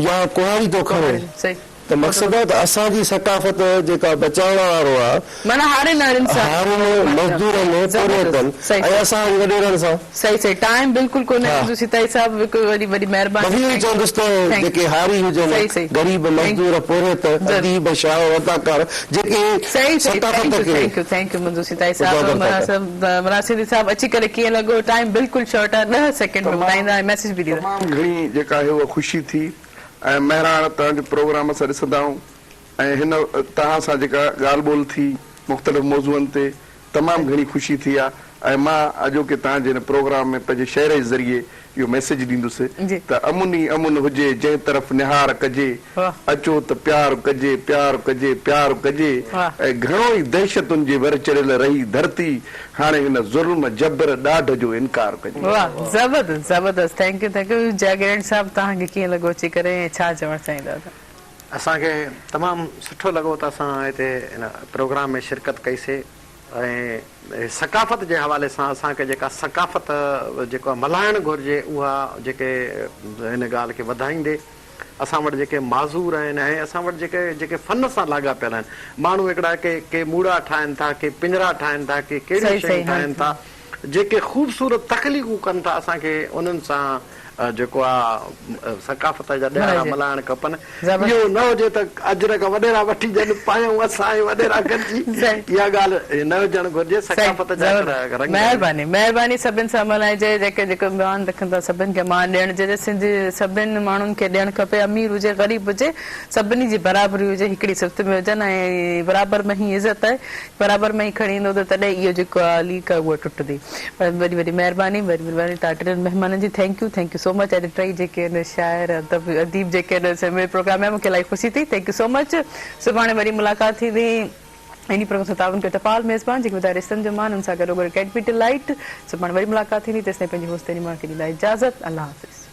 يا ڪهاڙي ٿو کڻي ته مقصد آهي ته اسان جي ثقافت جيڪا بچائڻ وارو آهي معنيٰ هارين نارين سان هارين مزدورن پورهيتن ۽ اسان وري وڏيرن سان. صحيح صحيح ٽائيم بلڪل ڪونهي منظور سيتائي صاحب هڪ وڏي وڏي مهرباني بس اهو ئي چوندس ته جيڪي هاري هجن غريب مزدور پورهيت اديب شاعر اداڪار جيڪي صحيح صحيح ثقافت thank you کي thank you thank you منظور سيتائي صاحب اجاگر ٿا ڪن. مراد سنڌي صاحب اچي ڪري ڪيئن لڳو ٽائيم بلڪل شارٽ آهي 10 سيڪنڊ ۾ ٻڌائيندا ۽ ميسيج به ڏيندا. تمام گهڻي جيڪا آهي اها خوشي ٿي ۽ مهراڻ توهان جو پروگرام اسان ڏسندا آهيون ۽ هن توهان سان جيڪا ڳالهه ٻولهه ٿي مختلف موضوعن تي تمام گهڻي خوشي ٿي آ ۽ مان اڄوڪي توهان جي هن پروگرام ۾ پنهنجي شعر جي ذريعي اهو ميسيج ڏيندس ته امن ئي امن هجي جنهن طرف نهار ڪجي اچو ته پيار ڪجي پيار ڪجي پيار ڪجي ۽ گهڻو ئي دهشتن جي ور چڙهيل رهي ڌرتي هاڻي هن ظلم جبر ڏاڍ جو انڪار ڪجي. واه زبردست زبردست thank you thank you Jagirani صاحب توهان کي ڪيئن لڳو اچي ڪري ۽ ڇا چوڻ چاهيندا توهان. اسان کي تمام سٺو لڳو ته اسان هتي هن پروگرام ۾ شرڪت ڪئي سي ۽ ثقافت جي حوالي سان اسان کي جيڪا ثقافت جيڪو ملهائڻ گهرجي اها جيڪي هن ڳالهه کي وڌائيندي اسان وٽ جيڪي معذور آهن ۽ اسان وٽ جيڪي جيڪي فن سان لاڳاپيل آهن ماڻهو هڪڙا ڪي ڪي موڙا ٺاهن ٿا ڪي پڃرا ٺاهن ٿا ڪي ڪهڙيون شيون ٺاهن ٿا جيڪي خوبصورت تخليقون ڪن ٿا اسان کي انهن سان جيڪو آ ثقافت جا ڏهاڙا ملهائڻ کپن اهو نه هجي ته اجرڪ وڏيرا وٺي ڏين پايون اسان ۽ وڏيرا گڏجي اها ڳالهه نه هجڻ گهرجي ثقافت جا هڪڙا رنگ آهن. مهرباني مهرباني سڀن سان ملهائجي جيڪي جيڪو مان رکن ٿا سڀن کي مان ڏيڻ جي سنڌ سڀن ماڻهن کي ڏيڻ کپي امير هجي غريب هجي سڀني جي برابري هجي هڪڙي صفت ۾ هجن ۽ برابر ۾ هي عزت آهي برابر ۾ ئي کڻي ايندو ته تڏهن اهو جيڪو آ ليڪ آ اها ٽٽندي وڏي وڏي مهرباني وڏي مهرباني توهان ٽنهي مهمانن جي thank you thank you so much اڄ ٽئي جيڪي آهن شاعر ادب اديب جيڪي آهن سي پروگرام ۾ مونکي الاهي خوشي ٿي thank you so much سڀاڻي وري ملاقات ٿيندي. انهي پروگرام سان تعاون ڪيو ٽپال ميزبان جيڪي وڌائي رشتن جو مان ان سان گڏوگڏ ڪيڊبري ڊلائيٽ. سڀاڻي وري ملاقات ٿيندي تيستائين پنهنجي هوست تيڏي ماڻ کي ڏيندا اجازت الله حافظ.